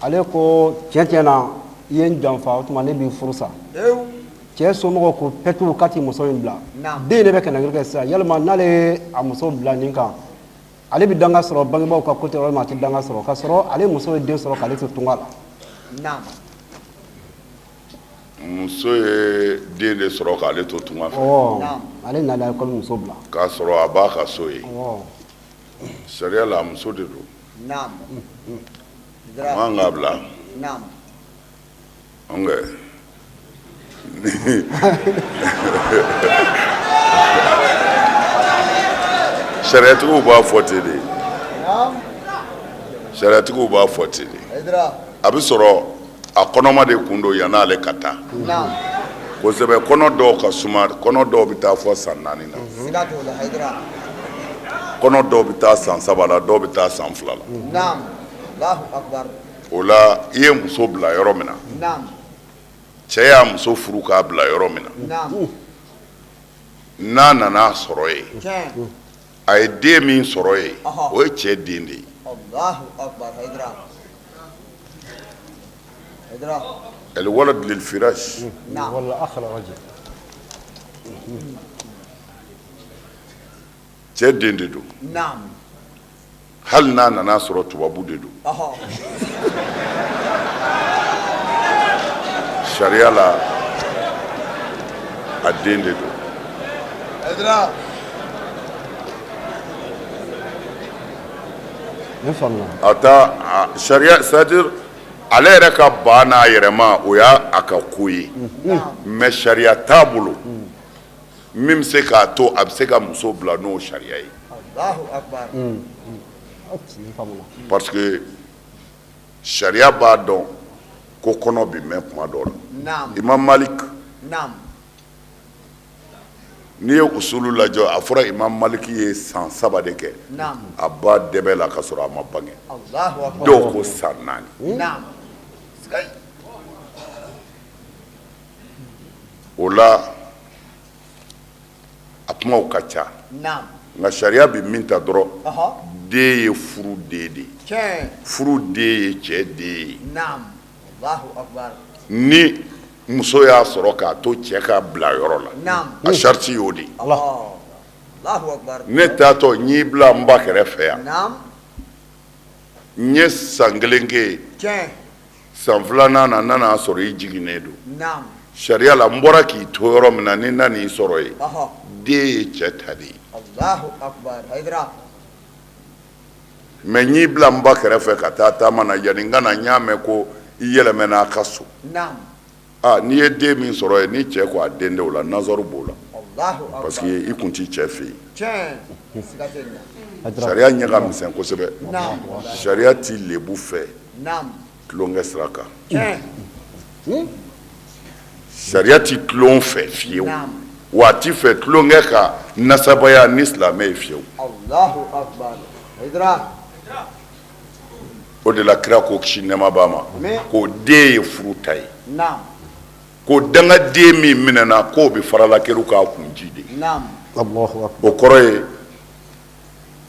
ale ko tiɲɛ tiɲɛ na, i ye n janfa, o tuma ne b'i furu sa. Ewu. Cɛ somɔgɔw ko pɛtu k'a ti muso in bila. Naam. Den de bɛ kɛnɛkiri kɛ sisan, yalima n'ale ye a muso bila nin kan, ale bɛ danga sɔrɔ bangebaaw ka côté, walima a tɛ danga sɔrɔ, k'a sɔrɔ ale muso ye den sɔrɔ k'ale to tunga la? Naam. Muso ye den de sɔrɔ k'ale to tunga fɛ? Ɔ. Naam. Ale nalen a kɔni muso bila. K'a sɔrɔ a b'a ka so ye. Ɔ. Sariya la a muso de don. Naam. A Hayidara. man k'a bila. Naam. Nka sariyatigiw b'a fɔ ten de. Naam. Sariyatigiw b'a fɔ ten de. Hayidara. A bɛ sɔrɔ a kɔnɔma de kun don yann'ale ka taa. Naam. Kosɛbɛ, kɔnɔ dɔw ka suma, kɔnɔ dɔw bɛ taa fɔ san 4 na. Siga t'o la, Hayidara. Kɔnɔ dɔw bɛ taa san 3 la, dɔw bɛ taa san 2 la. Naam. Allahu akbar. O la, i ye muso bila yɔrɔ min na, Naam. cɛ y'a muso furu k'a bila yɔrɔ min na, Naam. n'a nana sɔrɔ yen, Tiɲɛ. a ye den min sɔrɔ yen, Ɔhɔ. o ye cɛ den de ye. Allahu akbar, Hayidara. Hayidara. الولد للفراش. Naam. ولا أخ الرجل. Cɛ den de don. Naam. Hali n'a nana sɔrɔ tubabu de don, Ɔhɔ. sariya la, a den de don. Hayidara. Ne faamuna. A ta a sariya, c'est à dire ale yɛrɛ ka ban n'a yɛrɛ ma, o y'a a ka ko ye, mais sariya t'a bolo min bɛ se k'a to a bɛ se ka muso bila n'o sariya ye. Allahu akbar. Ne faamuna. Parce que sariya b'a dɔn ko kɔnɔ bɛ mɛn kuma dɔw la. Naam. Imam Malik, Naam. n'i ye usulu lajɛ, a fɔra Imam Malik ye san 3 de kɛ Naam. a ba dɛbɛ la ka sɔrɔ a ma bange. Allahu akbar. Dɔw ko san 4. Naam. Sigai. O la, a kumaw ka ca. Naam. Nka sariya bɛ min ta dɔrɔn, Ɔhɔ. den ye furu den de ye. Tiɲɛ. Furu den ye cɛ den ye. Naam. Allahu akbar. Ni muso y'a sɔrɔ k'a to cɛ ka bila yɔrɔ la, Naam. a sariti y'o de ye. Allah. Allahu akbar. Ne taatɔ n y'i bila n ba kɛrɛfɛ yan. Naam. N ye san 1 kɛ yen. Tiɲɛ. San 2nan na, n nana sɔrɔ i jiginnen don. Naam. Sariya la, n bɔra k'i to yɔrɔ min na, ni n nan'i sɔrɔ yen, Ɔhɔ. den ye cɛ ta de ye. Allahu akbar. Hayidara. Mais n y'i bila n ba kɛrɛfɛ ka taa taama na, yanni n ka na, n y'a mɛn ko i yɛlɛmɛna a ka so. Naam. Aa, n'i ye den min sɔrɔ yen, ni cɛ ko a den tɛ, o la nazaru b'o la. Allahu akbar. Parce que i kun t'i cɛ fɛ yen. Tiɲɛ. Siga tɛ nin na. Sariya ɲɛ ka misɛn kosɛbɛ. Naam. Sariya t'i lebu fɛ Naam. tulonkɛ sira kan. Tiɲɛ. Sariya ti tulon fɛ fiyewu. Naam. Wa a ti fɛ tulonkɛ ka nasabaya ni silamɛ ye fiyewu. Allahu akbar. Hayidara. O de la, kira ko, kisi nɛɛma b'a ma, Amin. ko den ye furu ta ye, Naam. ko dangaden min minɛna, k'o bɛ faralakeru k'a kun ji de. Naam. Allahu akbar. O kɔrɔ ye,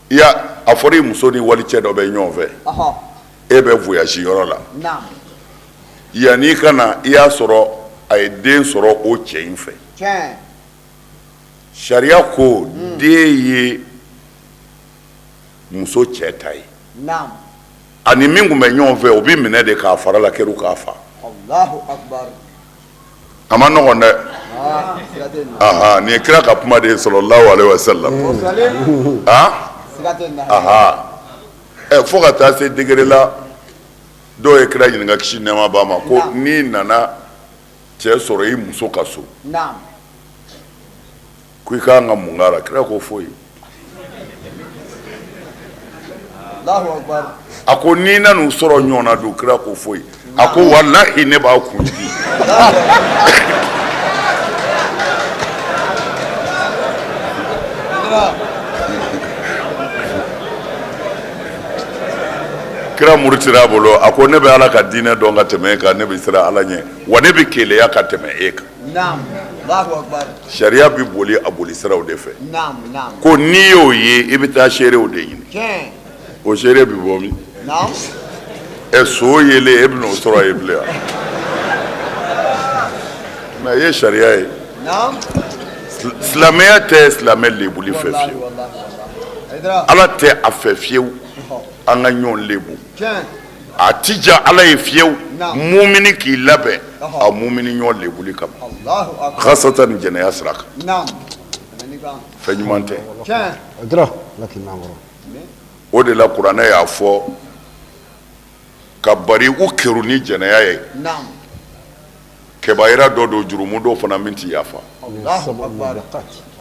i y'a a fɔra i muso ni walicɛ dɔ bɛ ɲɔgɔn fɛ, Ɔhɔ. e bɛ voyage yɔrɔ la. Naam. Yanni i ka na, i y'a sɔrɔ a ye den sɔrɔ o cɛ in fɛ. Tiɲɛ. Sariya ko den ye muso cɛ ta ye. Naam. Ani min tun bɛ ɲɔgɔn fɛ, o bɛ minɛ de k'a fara la keru k'a fa. Allahu akbar. A ma nɔgɔn dɛ. Ah, siga tɛ nin na. Aha, nin ye kira ka kuma de ye, sallallahu alaihi wa sallam. Salim. Ah. Siga tɛ nin na. Aha, ɛ, fo ka taa se degré la, dɔw ye kira ɲininka, kisi nɛɛma b'a ma, ko n'i nana cɛ sɔrɔ i muso ka so, Naam. ko i ka kan ka mun k'a la? Kira ko foyi. Allahu akbar. A ko n'i nan'u sɔrɔ ɲɔgɔn na don? Kira ko foyi. A ko walahi, ne b'a kun jigin. Kira murutira a bolo, a ko ne bɛ Ala ka diinɛ dɔn ka tɛmɛ e kan, ne bɛ siran Ala ɲɛ, wa ne bɛ keleya ka tɛmɛ e kan. Naam. Allahu akbar. Sariya bɛ boli a boli siraw de fɛ. Naam, naam. Ko n'i y'o ye, i bɛ taa seerew de ɲini. Tiɲɛ. O seere bɛ bɔ min? Naam. Ɛ, so yelen, e bɛn'o sɔrɔ yen bilen wa? Mais i ye sariya ye. Naam. Silamɛya tɛ silamɛ lebuli fɛ Wallahi, fiyewu. wallahi, wallahi. Hayidara. Ala tɛ a fɛ fiyewu an ka ɲɔgɔn lebu. Tiɲɛ. A ti ja Ala ye fiyewu Naam. mumini k'i labɛn Ɔhɔ. a mumini ɲɔgɔn lebuli kama, Allahu akbar. khasatan jɛnɛya sira kan. Naam. Tɛmɛ ni kan. Fɛn ɲuman tɛ. Tiɲɛ. Hayidara, Ala k'i mɛn an kɔrɔ. O de la, kuranɛ y'a fɔ ka bari u keru ni jɛnɛya ye. Naam. Kɛbayira dɔ don, jurumu dɔw fana min ti yafa. Allahu akbar.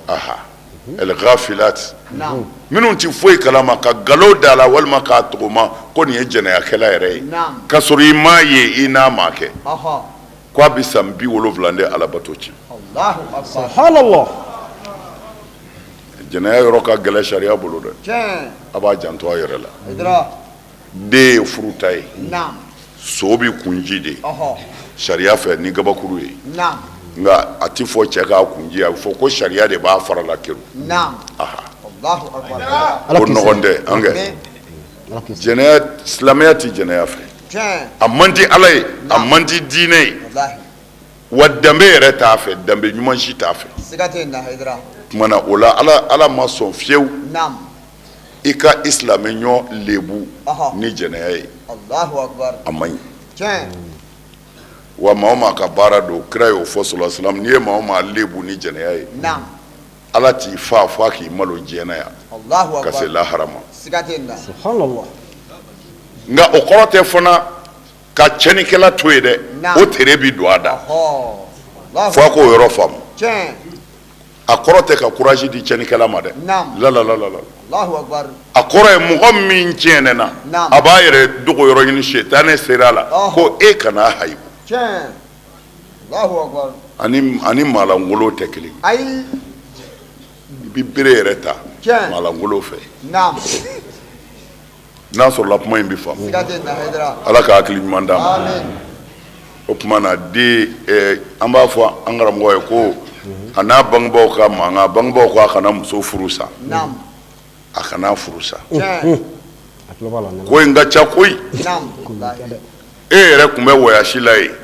Aha, el ghafilat, Naam. minnu ti foyi kalama, ka galo da la walima k'a tɔgɔma ko nin ye jɛnɛyakɛla yɛrɛ ye, Naam. ka sɔrɔ i m'a ye i n'a ma kɛ. Ɔhɔ. Ko a bɛ san 70 de alabato tiɲɛ. Subhanallah. Jɛnɛya yɔrɔ ka gɛlɛn sariya bolo dɛ. A b'a janto a yɛrɛ la. Den ye furu ta ye. So bɛ kunji de sariya fɛ ni gabakuru ye. Nka a tɛ fɔ cɛ k'a kunji, a bɛ fɔ ko sariya de b'a fara la kero. Ko nɔgɔn tɛ an kɛ. Jɛnɛya, silamɛya tɛ jɛnɛya fɛ. A man di Ala ye, a man di diinɛ ye, wa danbe yɛrɛ t'a fɛ, danbe ɲuman si t'a fɛ. Tuma na o la Ala ma sɔn fiyewu i ka i silamɛ ɲɔgɔn lebu ni jɛnɛya ye, a man ɲi. Wa maa o maa ka baara don, kira y'o fɔ sallallahu alaihi wasallam, n'i ye maa o maa lebu ni jɛnɛya ye, Ala t'i fa fo a k'i malo diɲɛ na yan ka se lahara ma. Nka o kɔrɔ tɛ fana ka tiɲɛnikɛla to yen dɛ, o tere bɛ don a da fo a k'o yɔrɔ faamu. A kɔrɔ tɛ ka courage di tiɲɛnikɛla ma dɛ, la la la la, a kɔrɔ ye mɔgɔ min tiɲɛna, a b'a yɛrɛ dogo yɔrɔ ɲini, sitanɛ sera a la ko e kana hayibu. Ani maalankolon tɛ kelen, i bɛ bere yɛrɛ ta maalankolon fɛ. N'a sɔrɔla kuma in bɛ faamu, Ala ka hakili ɲuman d'an ma. O tuma na den, an b'a fɔ an karamɔgɔ ye ko a n'a bangebaaw ka mankan, bangebaaw ko a kana muso furu sa, a kana furu sa. Ko in ka ca koyi. E yɛrɛ tun bɛ wɔyasi la yen.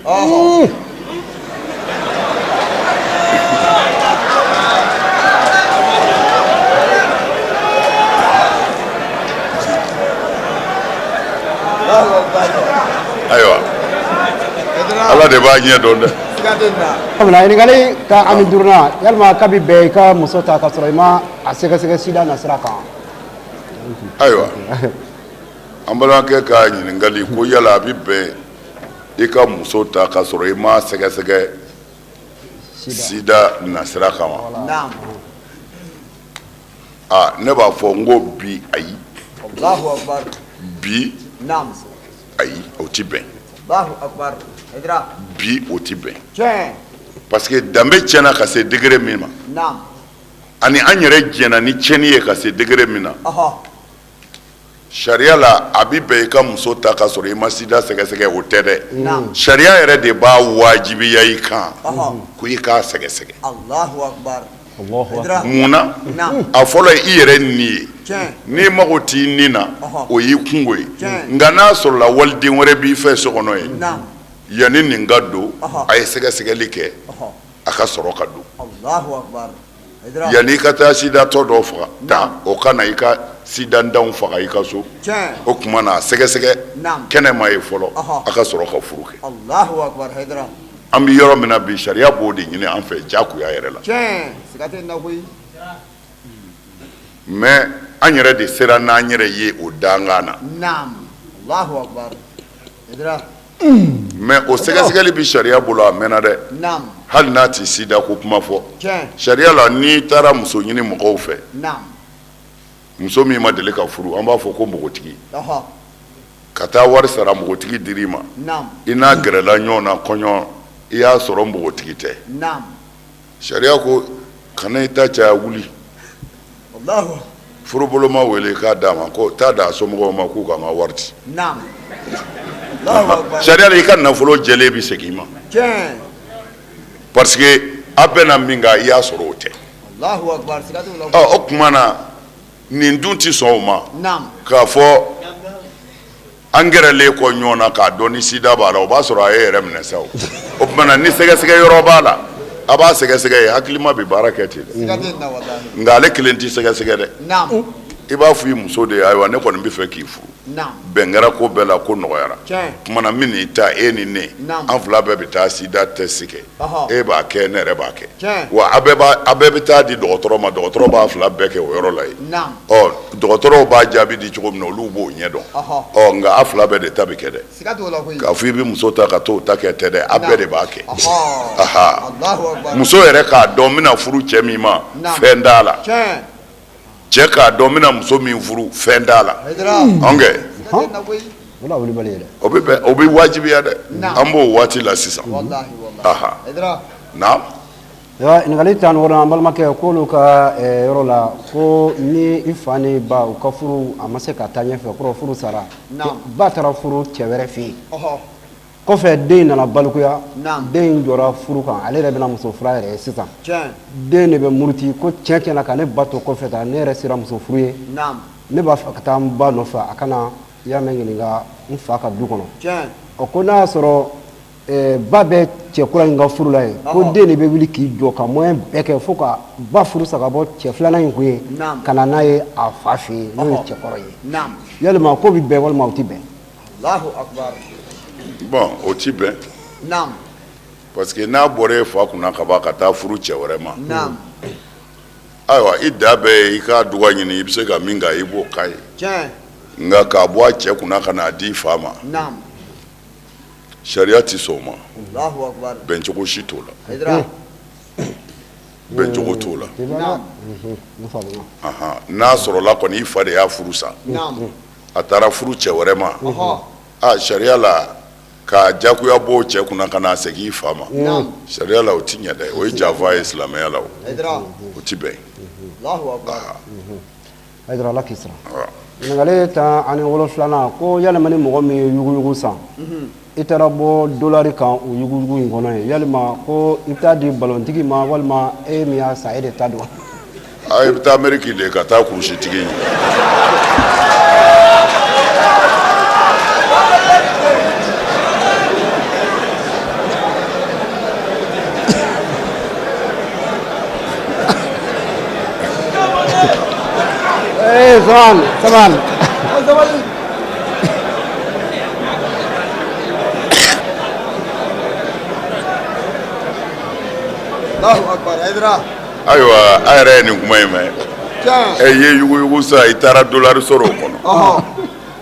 Ayiwa, Ala de b'a ɲɛ dɔn dɛ. Ɲininkali ka ani duurunan, yalima k'a bɛ bɛn i ka muso ta ka sɔrɔ i ma a sɛgɛsɛgɛ sida nasira kan? Ayiwa, an balimakɛ ka ɲininkali ko yala a bɛ bɛn i ka muso ta ka sɔrɔ i ma sɛgɛsɛgɛ sida nasira kan wa? Aa, ne b'a fɔ n ko bi ayi, bi ayi, o tɛ bɛn, bi o tɛ bɛn, parce que danbe tiɲɛna ka se degré min ma, ani an yɛrɛ jɛnna ni tiɲɛni ye ka se degré min na, sariya la a bɛ bɛn i ka muso ta ka sɔrɔ i ma sida sɛgɛsɛgɛ, o tɛ dɛ. Sariya yɛrɛ de b'a wajibiya i kan ko i k'a sɛgɛsɛgɛ. Mun na? A fɔlɔ ye i yɛrɛ ni ye. N'i mago t'i ni na, o y'i kunko ye. Nka n'a sɔrɔla waliden wɛrɛ b'i fɛ so kɔnɔ yen, yanni nin ka don, a ye sɛgɛsɛgɛli kɛ, a ka sɔrɔ ka don. Yanni i ka taa sidatɔ dɔ faga ta, o ka na i ka sidantanw faga i ka so. O tuma na a sɛgɛsɛgɛ kɛnɛma ye fɔlɔ, a ka sɔrɔ ka furu kɛ. An bɛ yɔrɔ min na bi, sariya b'o de ɲini an fɛ jagoya yɛrɛ la. Mais an yɛrɛ de sera n'an yɛrɛ ye o dankan na. Mais o sɛgɛsɛgɛli bɛ sariya bolo a mɛnna dɛ, hali n'a tɛ sida ko kuma fɔ. Sariya la, n'i taara muso ɲini mɔgɔw fɛ, muso min ma deli ka furu, an b'a fɔ ko npogotigi, ka taa wari sara npogotigi dir'i ma, i n'a gɛrɛla ɲɔgɔn na kɔɲɔ, i y'a sɔrɔ npogotigi tɛ. Sariya ko kana i ta caya, wuli furuboloma wele k'a d'a ma, ko taa d'a somɔgɔw ma k'u ka n ka wari di. Sariya la, i ka nafolo jɛlen bɛ segin i ma, parce que a bɛnna min kan, i y'a sɔrɔ o tɛ. Ɔ, o tuma na nin dun tɛ sɔn o ma k'a fɔ an gɛrɛlen kɔ ɲɔgɔn na k'a dɔn ni sida b'a la, o b'a sɔrɔ a ye yɛrɛ minɛ sa. O tuma na ni sɛgɛsɛgɛ yɔrɔ b'a la, a b'a sɛgɛsɛgɛ ye, hakilima bɛ baara kɛ ten dɛ. Nka ale kelen tɛ sɛgɛsɛgɛ dɛ, i b'a fɔ i muso de ye, ayiwa, ne kɔni bɛ fɛ k'i furu, bɛn kɛra ko bɛɛ la, ko nɔgɔyara. Tuma na min n'i ta, e ni ne, an fila bɛɛ bɛ taa sida test kɛ. E b'a kɛ, ne yɛrɛ b'a kɛ, wa a bɛɛ bɛ taa di dɔgɔtɔrɔ ma, dɔgɔtɔrɔ b'a fila bɛɛ kɛ o yɔrɔ la yen. Ɔ, dɔgɔtɔrɔw b'a jaabi di cogo min na, olu b'o ɲɛdɔn. Ɔ, nka a fila bɛɛ de ta bɛ kɛ dɛ. K'a fɔ i bɛ muso ta ka t'o ta kɛ tɛ dɛ, a bɛɛ de b'a kɛ. Muso yɛrɛ k'a dɔn n bɛna furu cɛ min ma, fɛn t'a la. Cɛ k'a dɔn n bɛna muso min furu, fɛn t'a la. An kɛ o bɛ bɛn, o bɛ wajibiya dɛ. An b'o waati la sisan. Aha. Naam. Ɲininkali 16nan, an balimakɛ k'olu ka yɔrɔ la, ko ni i fa ni ba u ka furu a ma se ka taa ɲɛfɛ, kɔrɔ furu sara, ba taara furu cɛ wɛrɛ fɛ yen, kɔfɛ den nana balikuya, den in jɔra furu kan, ale yɛrɛ bɛna muso furu yɛrɛ ye sisan, den de bɛ muruti ko tiɲɛ tiɲɛ na ka ne ba to kɔfɛ tan, ne yɛrɛ sera muso furu ye, ne b'a fɛ ka taa n ba nɔfɛ, a kana y'a mɛn ɲininka n fa ka du kɔnɔ. Ɔ ko n'a y'a sɔrɔ ba bɛ cɛ kura in ka furu la yen, ko den de bɛ wuli k'i jɔ ka moyen bɛɛ kɛ fo ka ba furu sa ka bɔ cɛ filanan in kun ye ka na n'a ye a fa fɛ yen, n'o ye cɛkɔrɔ ye. Yalima k'o bɛ bɛn walima o tɛ bɛn? Bon, o ti bɛn, parce que n'a bɔra e fa kunna ka ban ka taa furu cɛ wɛrɛ ma, ayiwa, i da bɛɛ ye i k'a duga ɲini, i bɛ se ka min k'a ye, i b'o k'a ye. Nka k'a bɔ a cɛ kunna ka n'a di i fa ma, sariya tɛ sɔn o ma, bɛncogo si t'o la, bɛncogo t'o la. N'a sɔrɔla kɔni i fa de y'a furu sa, a taara furu cɛ wɛrɛ ma, a sariya la k'a jagoya bɔ o cɛ kunna ka n'a segin i fa ma, sariya la o ti ɲɛ dɛ, o ye janfa ye silamɛya la, o ti bɛn. Hayidara, Ala k'i sara. Ɲininkali 17nan, ko yalima ni mɔgɔ min ye yuguyugu san, i taara bɔ dolari kan o yuguyugu in kɔnɔ yen, yalima ko i bɛ taa di balontigi ma walima e min y'a san, e de ta don? A i bɛ taa Ameriki de ka taa kurusitigi ɲini. Eh, Saman, Saman. Allahu akbar Hayidara. Ayiwa, a yɛrɛ ye nin kuma in mɛn. Ɛ i ye yuguyugu san, i taara dolari sɔrɔ o kɔnɔ.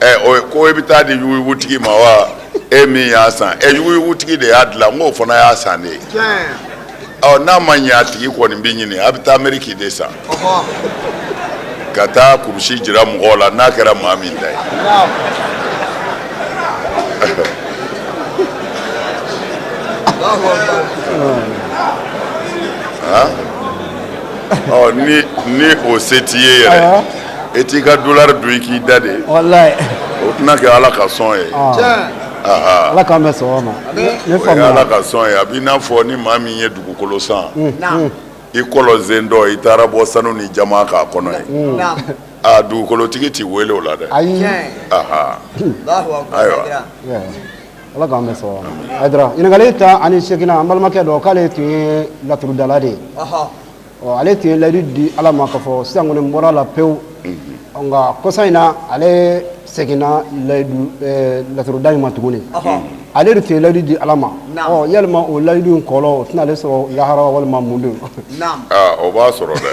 Ɛ o ko i bɛ taa di yuguyugutigi ma wa e min y'a san? Ɛ yuguyugutigi de y'a dilan, n k'o fana y'a san de ye. Ɔ n'a ma ɲɛ a tigi kɔni bɛ ɲini, a bɛ taa Ameriki de san ka taa kurusi jira mɔgɔw la, n'a kɛra maa min ta ye. Ɔ ni ni o se t'i ye yɛrɛ, e t'i ka dolari dun i k'i da de. Walayi. O tɛna kɛ Ala ka sɔn ye. Ala k'an bɛn sawaba ma. Ne o ye Ala ka sɔn ye. A b'i n'a fɔ ni maa min ye dugukolo san, i kɔlɔn sen dɔ, i taara bɔ sanu ni jaman k'a kɔnɔ ye. Aa dugukolotigi t'i wele o la dɛ. Ayi. Ayiwa. Ala k'an bɛn sawaba ma. Hayidara, ɲininkali 18nan, an balimakɛ dɔ k'ale tun ye laturudala de ye. Ɔ ale tun ye layidu di Ala ma k'a fɔ sisan kɔni n bɔra la pewu, nka kɔsa in na ale seginna layidu laturuda in ma tuguni. Ale de tun ye layidu di Ala ma. Ɔ yalima o layidu in kɔlɔ o tɛna ale sɔrɔ lahara walima mun don? Aa o b'a sɔrɔ dɛ,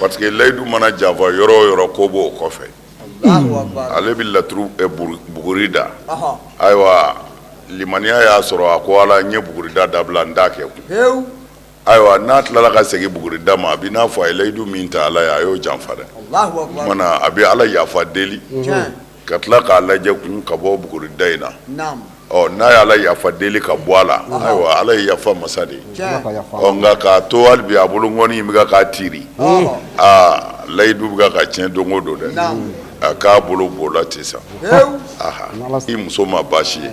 parce que layidu mana janfa yɔrɔ o yɔrɔ, ko b'o kɔfɛ. Ale bɛ laturu buguri da. Ayiwa, limaniya y'a sɔrɔ, a ko Ala, n ye bugurida dabila, n t'a kɛ kun. Ayiwa, n'a tilala ka segin bugurida ma, a b'i n'a fɔ a ye layidu min ta Ala ye, a y'o janfa dɛ. Mana a bɛ Ala yafa deli ka tila k'a lajɛ kun ka bɔ bugurida in na. Ɔ n'a ye Ala yafa deli ka bɔ a la, ayiwa, Ala ye yafa masa de ye. Ɔ nka k'a to hali bi a bolo ŋɔni in bɛ k'a tiiri, aa layidu bɛ ka tiɲɛ don o don dɛ, a k'a bolo b'o la ten sa. I muso ma baasi ye,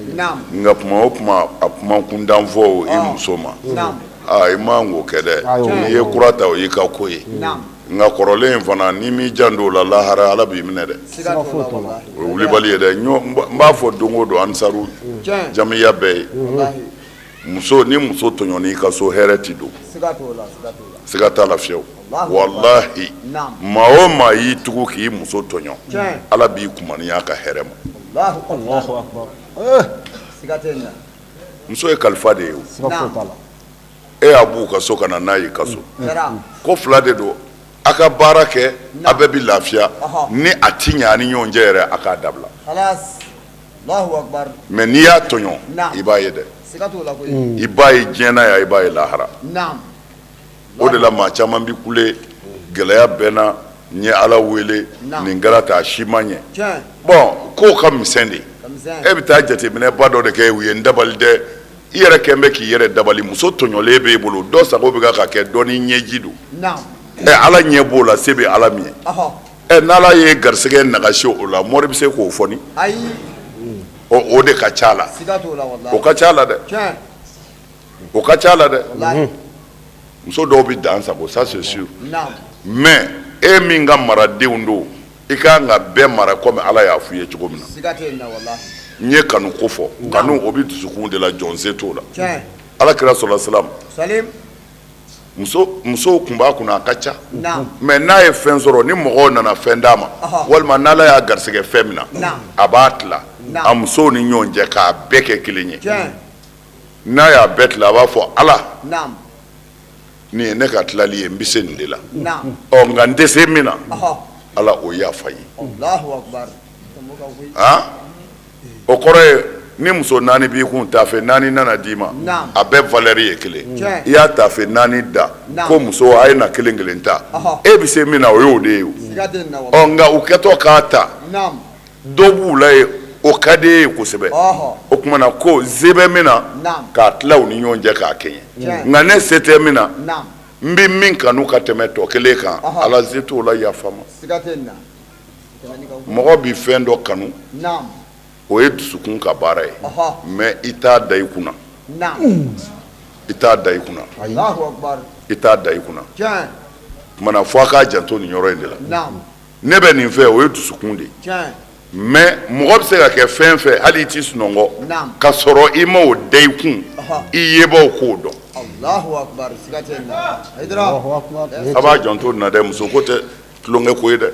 nka kuma o kuma a kuma kuntan fɔ i muso ma, aa i man k'o kɛ dɛ. N'i ye kura ta, o y'i ka ko ye, nka kɔrɔlen in fana, n'i m'i janto o la, lahara Ala b'i minɛ dɛ. O ye wulibali ye dɛ. N b'a fɔ don o don ansaru jamiya bɛɛ ye, muso ni muso tɔɲɔn'i ka so, hɛrɛ ti don, siga t'a la fiyewu. Walahi, maa o maa y'i tugu k'i muso tɔɲɔ, Ala b'i kumaniya ka hɛrɛ ma. Muso ye kalifa de ye. E y'a b'u ka so ka na n'a y'i ka so, ko fila de don: a ka baara kɛ, a bɛɛ bɛ lafiya. Ni a ti ɲɛ a ni ɲɔgɔn cɛ yɛrɛ, a k'a dabila. Mais n'i y'a tɔɲɔ, i b'a ye dɛ, i b'a ye diɲɛ na yan, i b'a ye lahara. O de la maa caman bɛ kule gɛlɛya bɛ n na, n ye Ala wele, nin kɛra tan, a si ma ɲɛ. Bon, kow ka misɛn de. E bɛ taa jateminɛba dɔ de kɛ, u ye n dabali dɛ. I yɛrɛ kɛn bɛ k'i yɛrɛ dabali. Muso tɔɲɔlen b'e bolo, dɔ sago bɛ ka kɛ, dɔ ni ɲɛji don. Ɛ, Ala ɲɛ b'o la, se bɛ Ala min ye. Ɛ, n'Ala ye garisɛgɛ nagasi o la, mori bɛ se k'o fɔ ni o de ka ca la. O ka ca la dɛ, o ka ca la dɛ. Muso dɔw bɛ dan sago, ça c'est sûr, mais e min ka maradenw don, i ka kan ka bɛɛ mara komi Ala y'a f'i ye cogo min na. N ye kanu ko fɔ, kanu o bɛ dusukun de la, jɔn se t'o la. Ala kira sɔrɔ salam, musow tun b'a kunna, a ka ca, mais n'a ye fɛn sɔrɔ, ni mɔgɔw nana fɛn d'a ma, walima n'Ala y'a garisɛgɛ fɛn min na, a b'a tila a musow ni ɲɔgɔn cɛ k'a bɛɛ kɛ kelen ye. N'a y'a bɛɛ tila, a b'a fɔ: Ala, nin ye ne ka tilali ye, n bɛ se nin de la. Ɔ, nka n tɛ se min na, Ala, o yafa n ye. O kɔrɔ ye, ni muso naani b'i kun, taafe naani nana d'i ma, a bɛɛ valeur ye kelen. I y'a taafe naani da ko muso, a ye na kelen kelen ta. E bɛ se min na, o y'o de ye. Ɔ, nka u kɛtɔ k'a ta, dɔ b'u la ye, o ka di e ye kosɛbɛ. O tuma na ko se bɛ min na, k'a tila u ni ɲɔgɔn cɛ k'a kɛɲɛ. Nka ne se tɛ min na, n bɛ min kanu ka tɛmɛ tɔ kelen kan, Ala, se t'o la, yafa n ma. Mɔgɔ bɛ fɛn dɔ kanu, o ye dusukun ka baara ye, mais i t'a da i kunna, i t'a da i kunna, i t'a da i kunna. Tuma na, fo a k'a janto nin yɔrɔ in de la. Ne bɛ nin fɛ, o ye dusukun de ye, mais mɔgɔ bɛ se ka kɛ fɛn fɛ, hali i t'i sunɔgɔ ka sɔrɔ i ma o da i kun, i yebaw k'o dɔn. A b'a janto nin na dɛ. Muso ko tɛ tulonkɛ ko ye dɛ.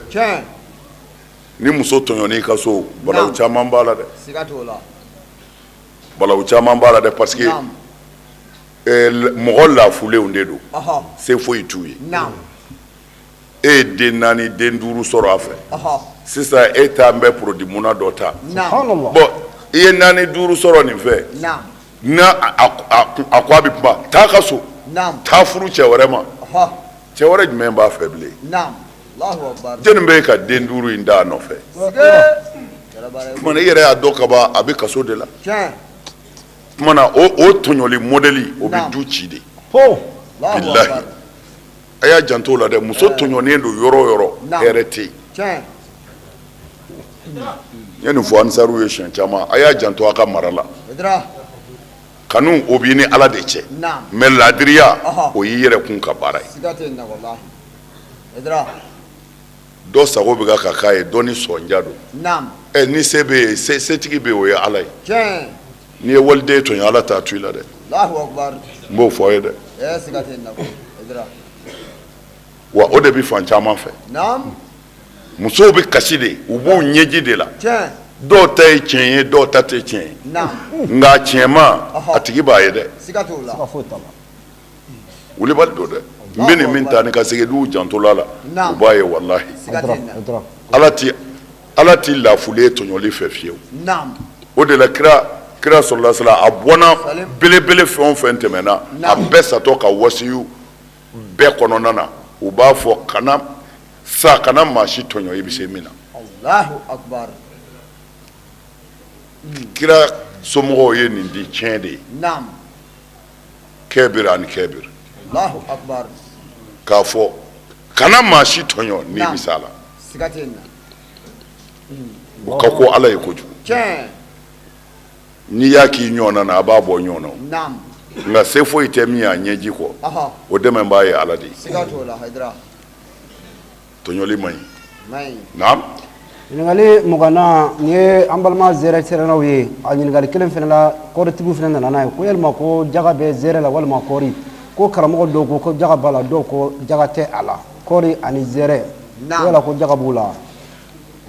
Ni muso tɔɲɔn'i ka so, balawu caman b'a la dɛ, balawu caman b'a la dɛ, parce que mɔgɔ lafulenw de don, se foyi t'u ye. E ye den naani, den duuru sɔrɔ a fɛ sisan, e taa n bɛ produit muna dɔ ta. Bon, i ye naani duuru sɔrɔ nin fɛ, n'a a ko a bɛ kuma, taa ka so, taa furu cɛ wɛrɛ ma. Cɛ wɛrɛ jumɛn b'a fɛ bilen? Jɔnni bɛ ka den duuru in d'a nɔfɛ? Tuma i yɛrɛ y'a dɔn ka ban, a bɛ kaso de la. Tuma na, o tɔɲɔli modèle, o bɛ du ci de. Bilahi, a y'a janto o la dɛ. Muso tɔɲɔnen don yɔrɔ o yɔrɔ, hɛrɛ tɛ yen. N ye nin fɔ ansaruw ye siɲɛ caman: a y'a janto a ka mara la. Kanu, o b'i ni Ala de cɛ, mais laadiriya, o y'i yɛrɛ kun ka baara ye. Dɔ sago bɛ ka k'a ye, dɔ ni sɔnja don. Ɛ, ni se bɛ yen, setigi bɛ yen, o ye Ala ye. N'i ye waliden tɔɲɔ, Ala t'a to i la dɛ. N b'o fɔ ye dɛ. Wa o de bɛ fan caman fɛ, musow bɛ kasi de, u b'u ɲɛji de la. Dɔw ta ye tiɲɛ ye, dɔw ta tɛ tiɲɛ ye, nka tiɲɛma, a tigi b'a ye dɛ. Wulibali don dɛ. N bɛ nin min ta ni ka segin n'u jantola la, u b'a ye. Walahi, Ala ti lafulen tɔɲɔli fɛ fiyewu. O de la, kira sɔrɔla sala, a bɔnna belebele fɛn o fɛn tɛmɛna, a bɛɛ satɔ ka wasiyu bɛɛ kɔnɔna na, u b'a fɔ: kana sa, kana maa si tɔɲɔ, i bɛ se min na. Kira somɔgɔw ye nin di tiɲɛ de ye, kɛbiri ani kɛbiri, k'a fɔ kana maa si tɔɲɔ n'i bɛ s'a la. O ka ko Ala ye kojugu. N'i y'a k'i ɲɔgɔn na, a b'a bɔ ɲɔgɔn na, nka se foyi tɛ min y'a ɲɛji kɔ, o dɛmɛ b'a ye Ala de ye. Tɔɲɔli man ɲi. Naam. Ɲininkali 20nan, nin ye an balima zɛrɛ sɛrɛnnaw ye. A ɲininkali kelen fana la, kɔɔritigiw fana nana n'a ye ko yalima ko jaga bɛ zɛrɛ la walima kɔɔri? Ko karamɔgɔ dɔw ko ko jaga b'a la, dɔw ko jaga tɛ a la. Kɔɔri ani zɛrɛ, ko yala ko jaga b'u la?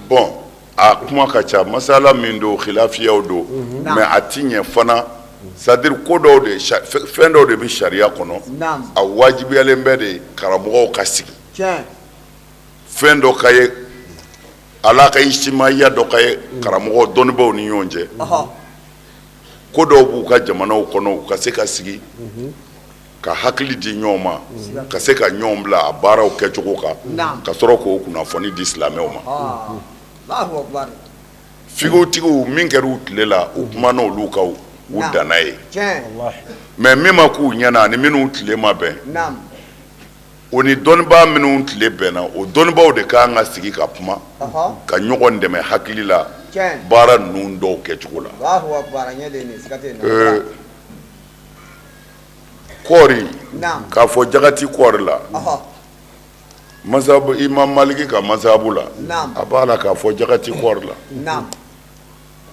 Bon, a kuma ka ca, masala min don, khilafiyaw don, mais a ti ɲɛ fana. C'est à dire, ko dɔw de, fɛn dɔw de bɛ sariya kɔnɔ, a wajibiyalen bɛ de karamɔgɔw ka sigi fɛn dɔ ka ye, ala ka ijtimaiya dɔ ka ye karamɔgɔ dɔnnibaw ni ɲɔgɔn cɛ. Ko dɔw b'u ka jamanaw kɔnɔ, u ka se ka sigi ka hakili di ɲɔgɔn ma, ka se ka ɲɔgɔn bila a baaraw kɛcogo kan, ka sɔrɔ k'o kunnafoni di silamɛw ma. Figutigiw min kɛra u tile la, u kumana olu kan. U danna yen. Mais min ma k'u ɲɛna ani minnu tile ma bɛn, o ni dɔnnibaa minnu tile bɛnna, o dɔnnibaaw de ka kan ka sigi ka kuma, ka ɲɔgɔn dɛmɛ hakili la baara ninnu dɔw kɛcogo la. Kɔɔri, k'a fɔ jaga ti kɔɔri la, masabu Imam Maliki ka masabu la, a b'a la k'a fɔ jaga ti kɔɔri la,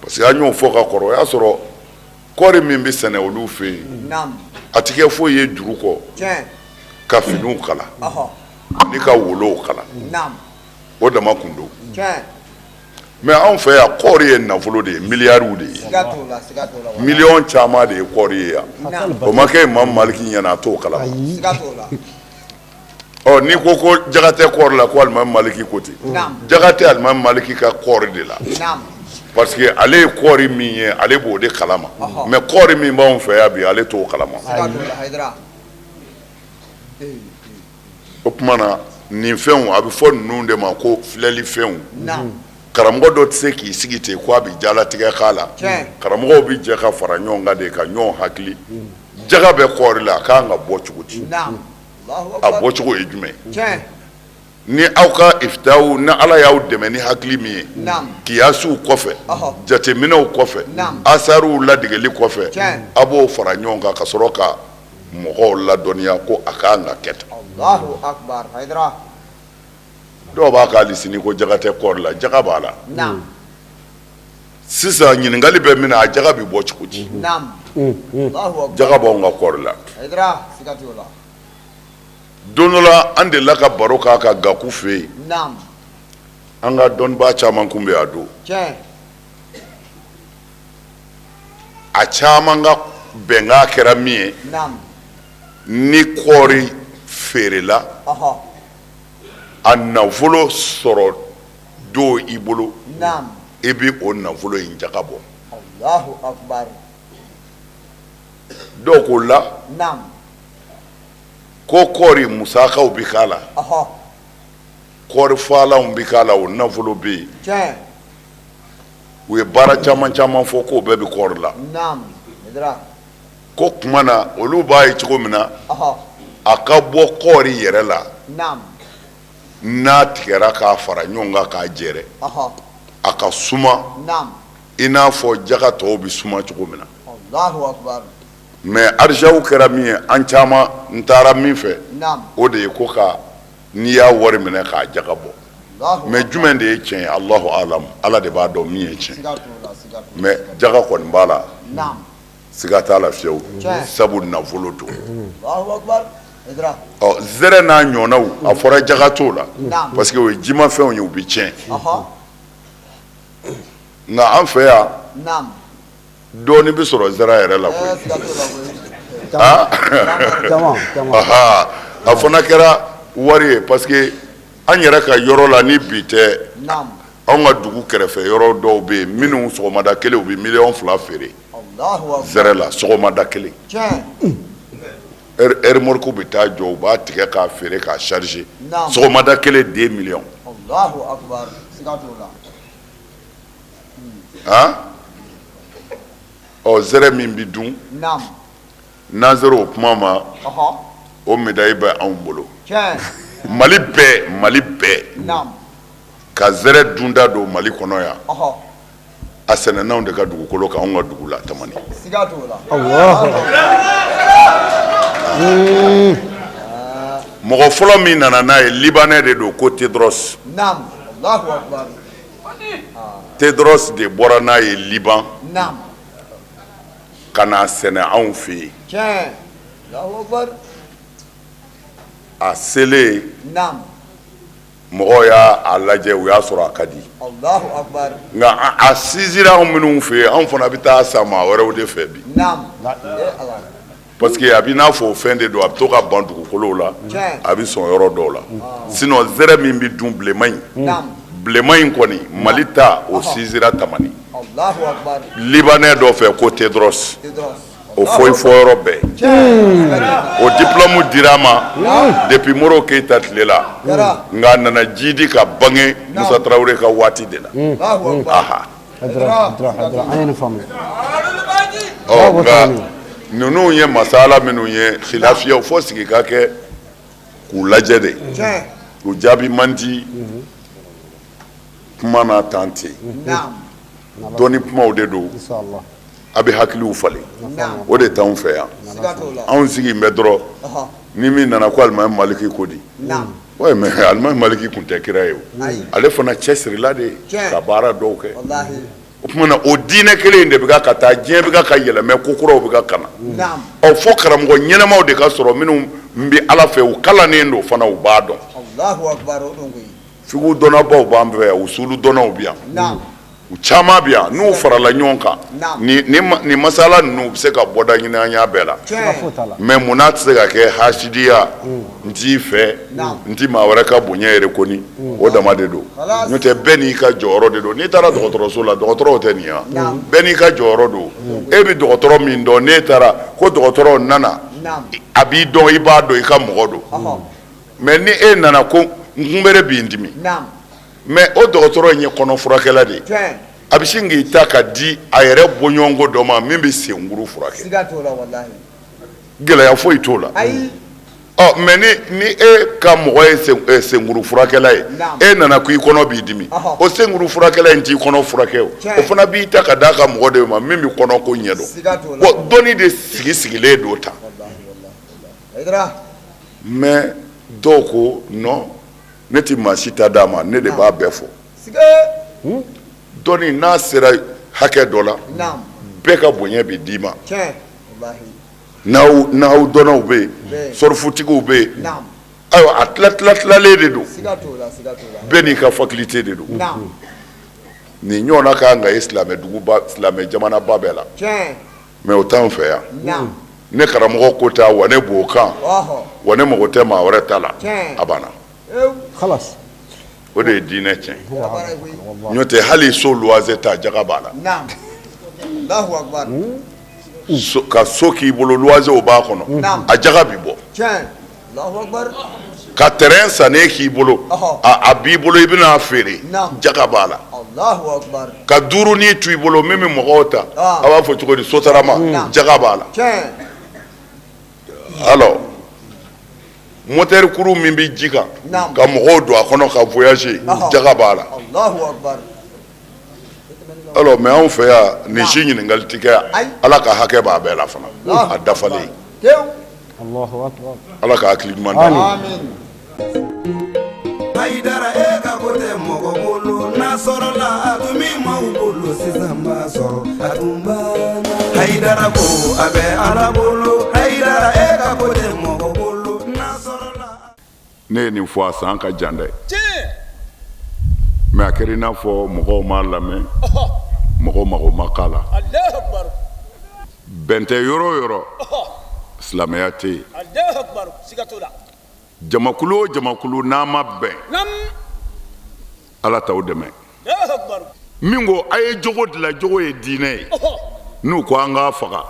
parce que an y'o fɔ ka kɔrɔ. O y'a sɔrɔ kɔɔri min bɛ sɛnɛ olu fɛ yen, a tɛ kɛ foyi ye juru kɔ ka finiw kala ani ka wolow kala, o dama kun don. Mais anw fɛ yan, kɔɔri ye nafolo de ye, miliyariw de ye, miliyɔn caman de ye kɔɔri ye yan. O ma kɛ Imam Maliki ɲɛna, a t'o kalama. Ɔ, n'i ko ko jaga tɛ kɔɔri la, ko alimami Maliki ko ten, jaga tɛ alimami Maliki ka kɔɔri de la, parce que ale ye kɔɔri min ye, ale b'o de kalama. Mais kɔɔri min b'anw fɛ yan bi, ale t'o kalama. O tuma na, nin fɛnw, a bɛ fɔ ninnu de ma ko filɛli fɛnw. Karamɔgɔ dɔ tɛ se k'i sigi ten ko a bɛ jalatigɛ k'a la. Karamɔgɔw bɛ jɛ ka fara ɲɔgɔn kan de ka ɲɔgɔn hakili. Jaga bɛ kɔɔri la, a ka kan ka bɔ cogo di? A bɔcogo ye jumɛn? Ni aw ka ifitaw, ni Ala y'aw dɛmɛ ni hakili min ye, kiyasiw kɔfɛ, jateminɛw kɔfɛ, asariw ladegeli kɔfɛ, a b'o fara ɲɔgɔn kan ka sɔrɔ ka mɔgɔw ladɔnniya ko a ka kan ka kɛ tan. Dɔw b'a k'ali sini ko jaga tɛ kɔɔri la. Jaga b'a la. Sisan ɲininkali bɛ min na, a jaga bɛ bɔ cogo di? Jaga b'anw ka kɔɔri la. Don dɔ la, an delila ka baro k'a kan Gaku fɛ yen. An ka dɔnnibaa caman kun bɛ a don. A caman ka bɛnkan kɛra min ye, ni kɔɔri feerela, a nafolo sɔrɔ don i bolo, i bɛ o nafolo in jaga bɔ. Dɔw ko la ko kɔɔri musakaw bɛ k'a la, kɔɔri faalanw bɛ k'a la, o nafolo bɛ yen. U ye baara caman caman fɔ k'o bɛɛ bɛ kɔɔri la. Ko tuma na, olu b'a ye cogo min na, a ka bɔ kɔɔri yɛrɛ la, n'a tigɛra k'a fara ɲɔgɔn kan k'a jɛrɛ, a ka suma i n'a fɔ jaga tɔw bɛ suma cogo min na. Mais arijaw kɛra min ye, an caman n taara min fɛ, o de ye ko ka n'i y'a wari minɛ k'a jaga bɔ. Mais jumɛn de ye tiɲɛ ye? Alahu alam, Ala de b'a dɔn min ye tiɲɛ. Mais jaga kɔni b'a la, siga t'a la fiyewu, sabu nafolo don. Ɔ, zɛrɛ n'a ɲɔgɔnnaw, a fɔra jaga t'o la, parce que o ye jimafɛnw ye, u bɛ tiɲɛ. Nka an fɛ yan, dɔɔnin bɛ sɔrɔ zɛrɛ yɛrɛ la koyi. A fana kɛra wari ye, parce que an yɛrɛ ka yɔrɔ la, ni bi tɛ, anw ka dugu kɛrɛfɛ yɔrɔ dɔw bɛ yen minnu sɔgɔmada kelen u bɛ miliyɔn 2 feere zɛrɛ la, sɔgɔmada kelen. Remorque bɛ taa jɔ, u b'a tigɛ k'a feere k'a charger, sɔgɔmada kelen 2 millions. Han, ɔ, zɛrɛ min bɛ dun, n'an sera o kuma ma, o médaille bɛ anw bolo. Mali bɛɛ, Mali bɛɛ ka zɛrɛ dunda don Mali kɔnɔ yan, a sɛnɛnanw de ka dugukolo kan, anw ka dugu la, Tamani. Mɔgɔ fɔlɔ min nana n'a ye, Libanais de don, ko Tedros. Tedros de bɔra n'a ye Liban ka n'a sɛnɛ anw fɛ yen. A selen, mɔgɔw y'a lajɛ, u y'a sɔrɔ a ka di, nka a sinsinra anw minnu fɛ yen, anw fana bɛ taa san maa wɛrɛw de fɛ bi, parce que a bɛ n'a fɔ o fɛn de don, a bɛ to ka ban dugukolow la, a bɛ sɔn yɔrɔ dɔw la. Sinon zɛrɛ min bɛ dun, bilenman in, bilenman in kɔni, Mali ta, o sinsinra Tamani, Libanais dɔ fɛ ko Tedros. O fɔ i fɔ yɔrɔ bɛɛ, o diplôme dira a ma depuis Modibo Keyita tile la, nka a nana jidi ka bange Musa Tarawele ka waati de la. Aha. Ɔ nka ninnu ye masala minnu ye khilafiyaw fo sigi ka kɛ k'u lajɛ de, u jaabi man di kuma n'a tan ten, dɔnni kumaw de don, a bɛ hakiliw falen, o de t'anw fɛ yan. Anw sigi bɛ dɔrɔn ni min nana ko alimami Maliki ko di, ouais mais alimami Maliki tun tɛ kira ye o, ale fana cɛsirila de ka baara dɔw kɛ. O tuma na o diinɛ kelen in de bɛ ka taa, diɲɛ bɛ ka yɛlɛmɛ, ko kuraw bɛ ka na. Ɔ fo karamɔgɔ ɲɛnamaw de ka sɔrɔ minnu bɛ Ala fɛ, u kalannen don fana, u b'a dɔn. Figu dɔnnabaw b'an fɛ yan, usulu dɔnnaw bɛ yan, u caman bɛ yan. N'u farala ɲɔgɔn kan, nin masala ninnu u bɛ se ka bɔda ɲini an y'a bɛɛ la. Mais munna tɛ se ka kɛ hasidiya, n t'i fɛ, n tɛ maa wɛrɛ ka bonya yɛrɛ kɔni, o dama de don. N'o tɛ bɛɛ n'i ka jɔyɔrɔ de don. N'i taara dɔgɔtɔrɔso la, dɔgɔtɔrɔw tɛ nin ye wa? Bɛɛ n'i ka jɔyɔrɔ don. E bɛ dɔgɔtɔrɔ min dɔn, n'e taara ko dɔgɔtɔrɔ nana, a b'i dɔn, i b'a dɔn, i ka mɔgɔ don. Mais ni e nana ko n kunbere b'i dimi, mais o dɔgɔtɔrɔ in ye kɔnɔ furakɛla de ye, a bɛ sin k'i ta ka di a yɛrɛ bɔɲɔgɔnko dɔ ma min bɛ senkuru furakɛ, gɛlɛya foyi t'o la. Ɔ mais ni e ka mɔgɔ ye senkuru furakɛla ye, e nana ko i kɔnɔ b'i dimi, o senkuru furakɛla in t'i kɔnɔ furakɛ, o fana b'i ta ka d'a ka mɔgɔ de ma min bɛ kɔnɔ ko ɲɛdɔn. Bon dɔnni de sigi sigilen don tan. Mais dɔw ko non, ne tɛ maa si ta d'a ma, ne de b'a bɛɛ fɔ. Dɔnni n'a sera hakɛ dɔ la, bɛɛ ka bonya bɛ d'i ma. Nahawu dɔnnaw bɛ yen, sɔrɔfutigiw bɛ yen, ayiwa a tila tila tilalen de don, bɛɛ n'i ka faculté de don. Nin ɲɔgɔnna ka kan ka ye silamɛ duguba, silamɛ jamanaba bɛɛ la. Mais o t'anw fɛ yan. Ne karamɔgɔ ko ta wa ne b'o kan, wa ne mago tɛ maa wɛrɛ ta la, a banna. O de ye diinɛ tiɲɛ. N'o tɛ hali so luwanse ta jaga b'a la. Ka so k'i bolo luwanse o b'a kɔnɔ, a jaga bi bɔ. Ka terrain sannen k'i bolo, a b'i bolo i bɛna a feere, jaga b'a la. Ka duurunin to i bolo min bɛ mɔgɔw ta, a b'a fɔ cogo di, sotarama, jaga b'a la. Alors moteur kuru min bɛ ji kan ka mɔgɔw don a kɔnɔ ka voyager, jaga b'a la. Alors mais anw fɛ yan nin si ɲininkali tɛ kɛ, Ala ka hakɛ b'a bɛɛ la fana, a dafalen. Ala ka hakili ɲuman d'an ma. Hayidara e ka ko tɛ mɔgɔ bolo, n'a sɔrɔla a tun bɛ maaw bolo, sisan b'a sɔrɔ a tun banna. Hayidara ko a bɛ Ala bolo, Hayidara e ka ko tɛ mɔgɔ bolo, n'a sɔrɔla. Ne ye nin fɔ a san ka jan dɛ, mais a kɛra i n'a fɔ mɔgɔw m'a lamɛn, mɔgɔw mago ma k'a la. Bɛn tɛ yɔrɔ o yɔrɔ, silamɛya tɛ yen. Jamakulu o jamakulu n'a ma bɛn, Ala t'aw dɛmɛ. Min ko a ye jogo dilan, jogo ye diinɛ ye, n'u ko an k'a faga,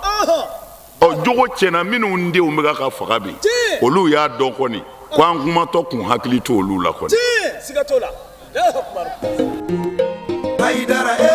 ɔ jogo tiɲɛna minnu denw bɛ ka faga bi, olu y'a dɔn kɔni ko an kumatɔ kun hakili t'olu la kɔni. Hayidara e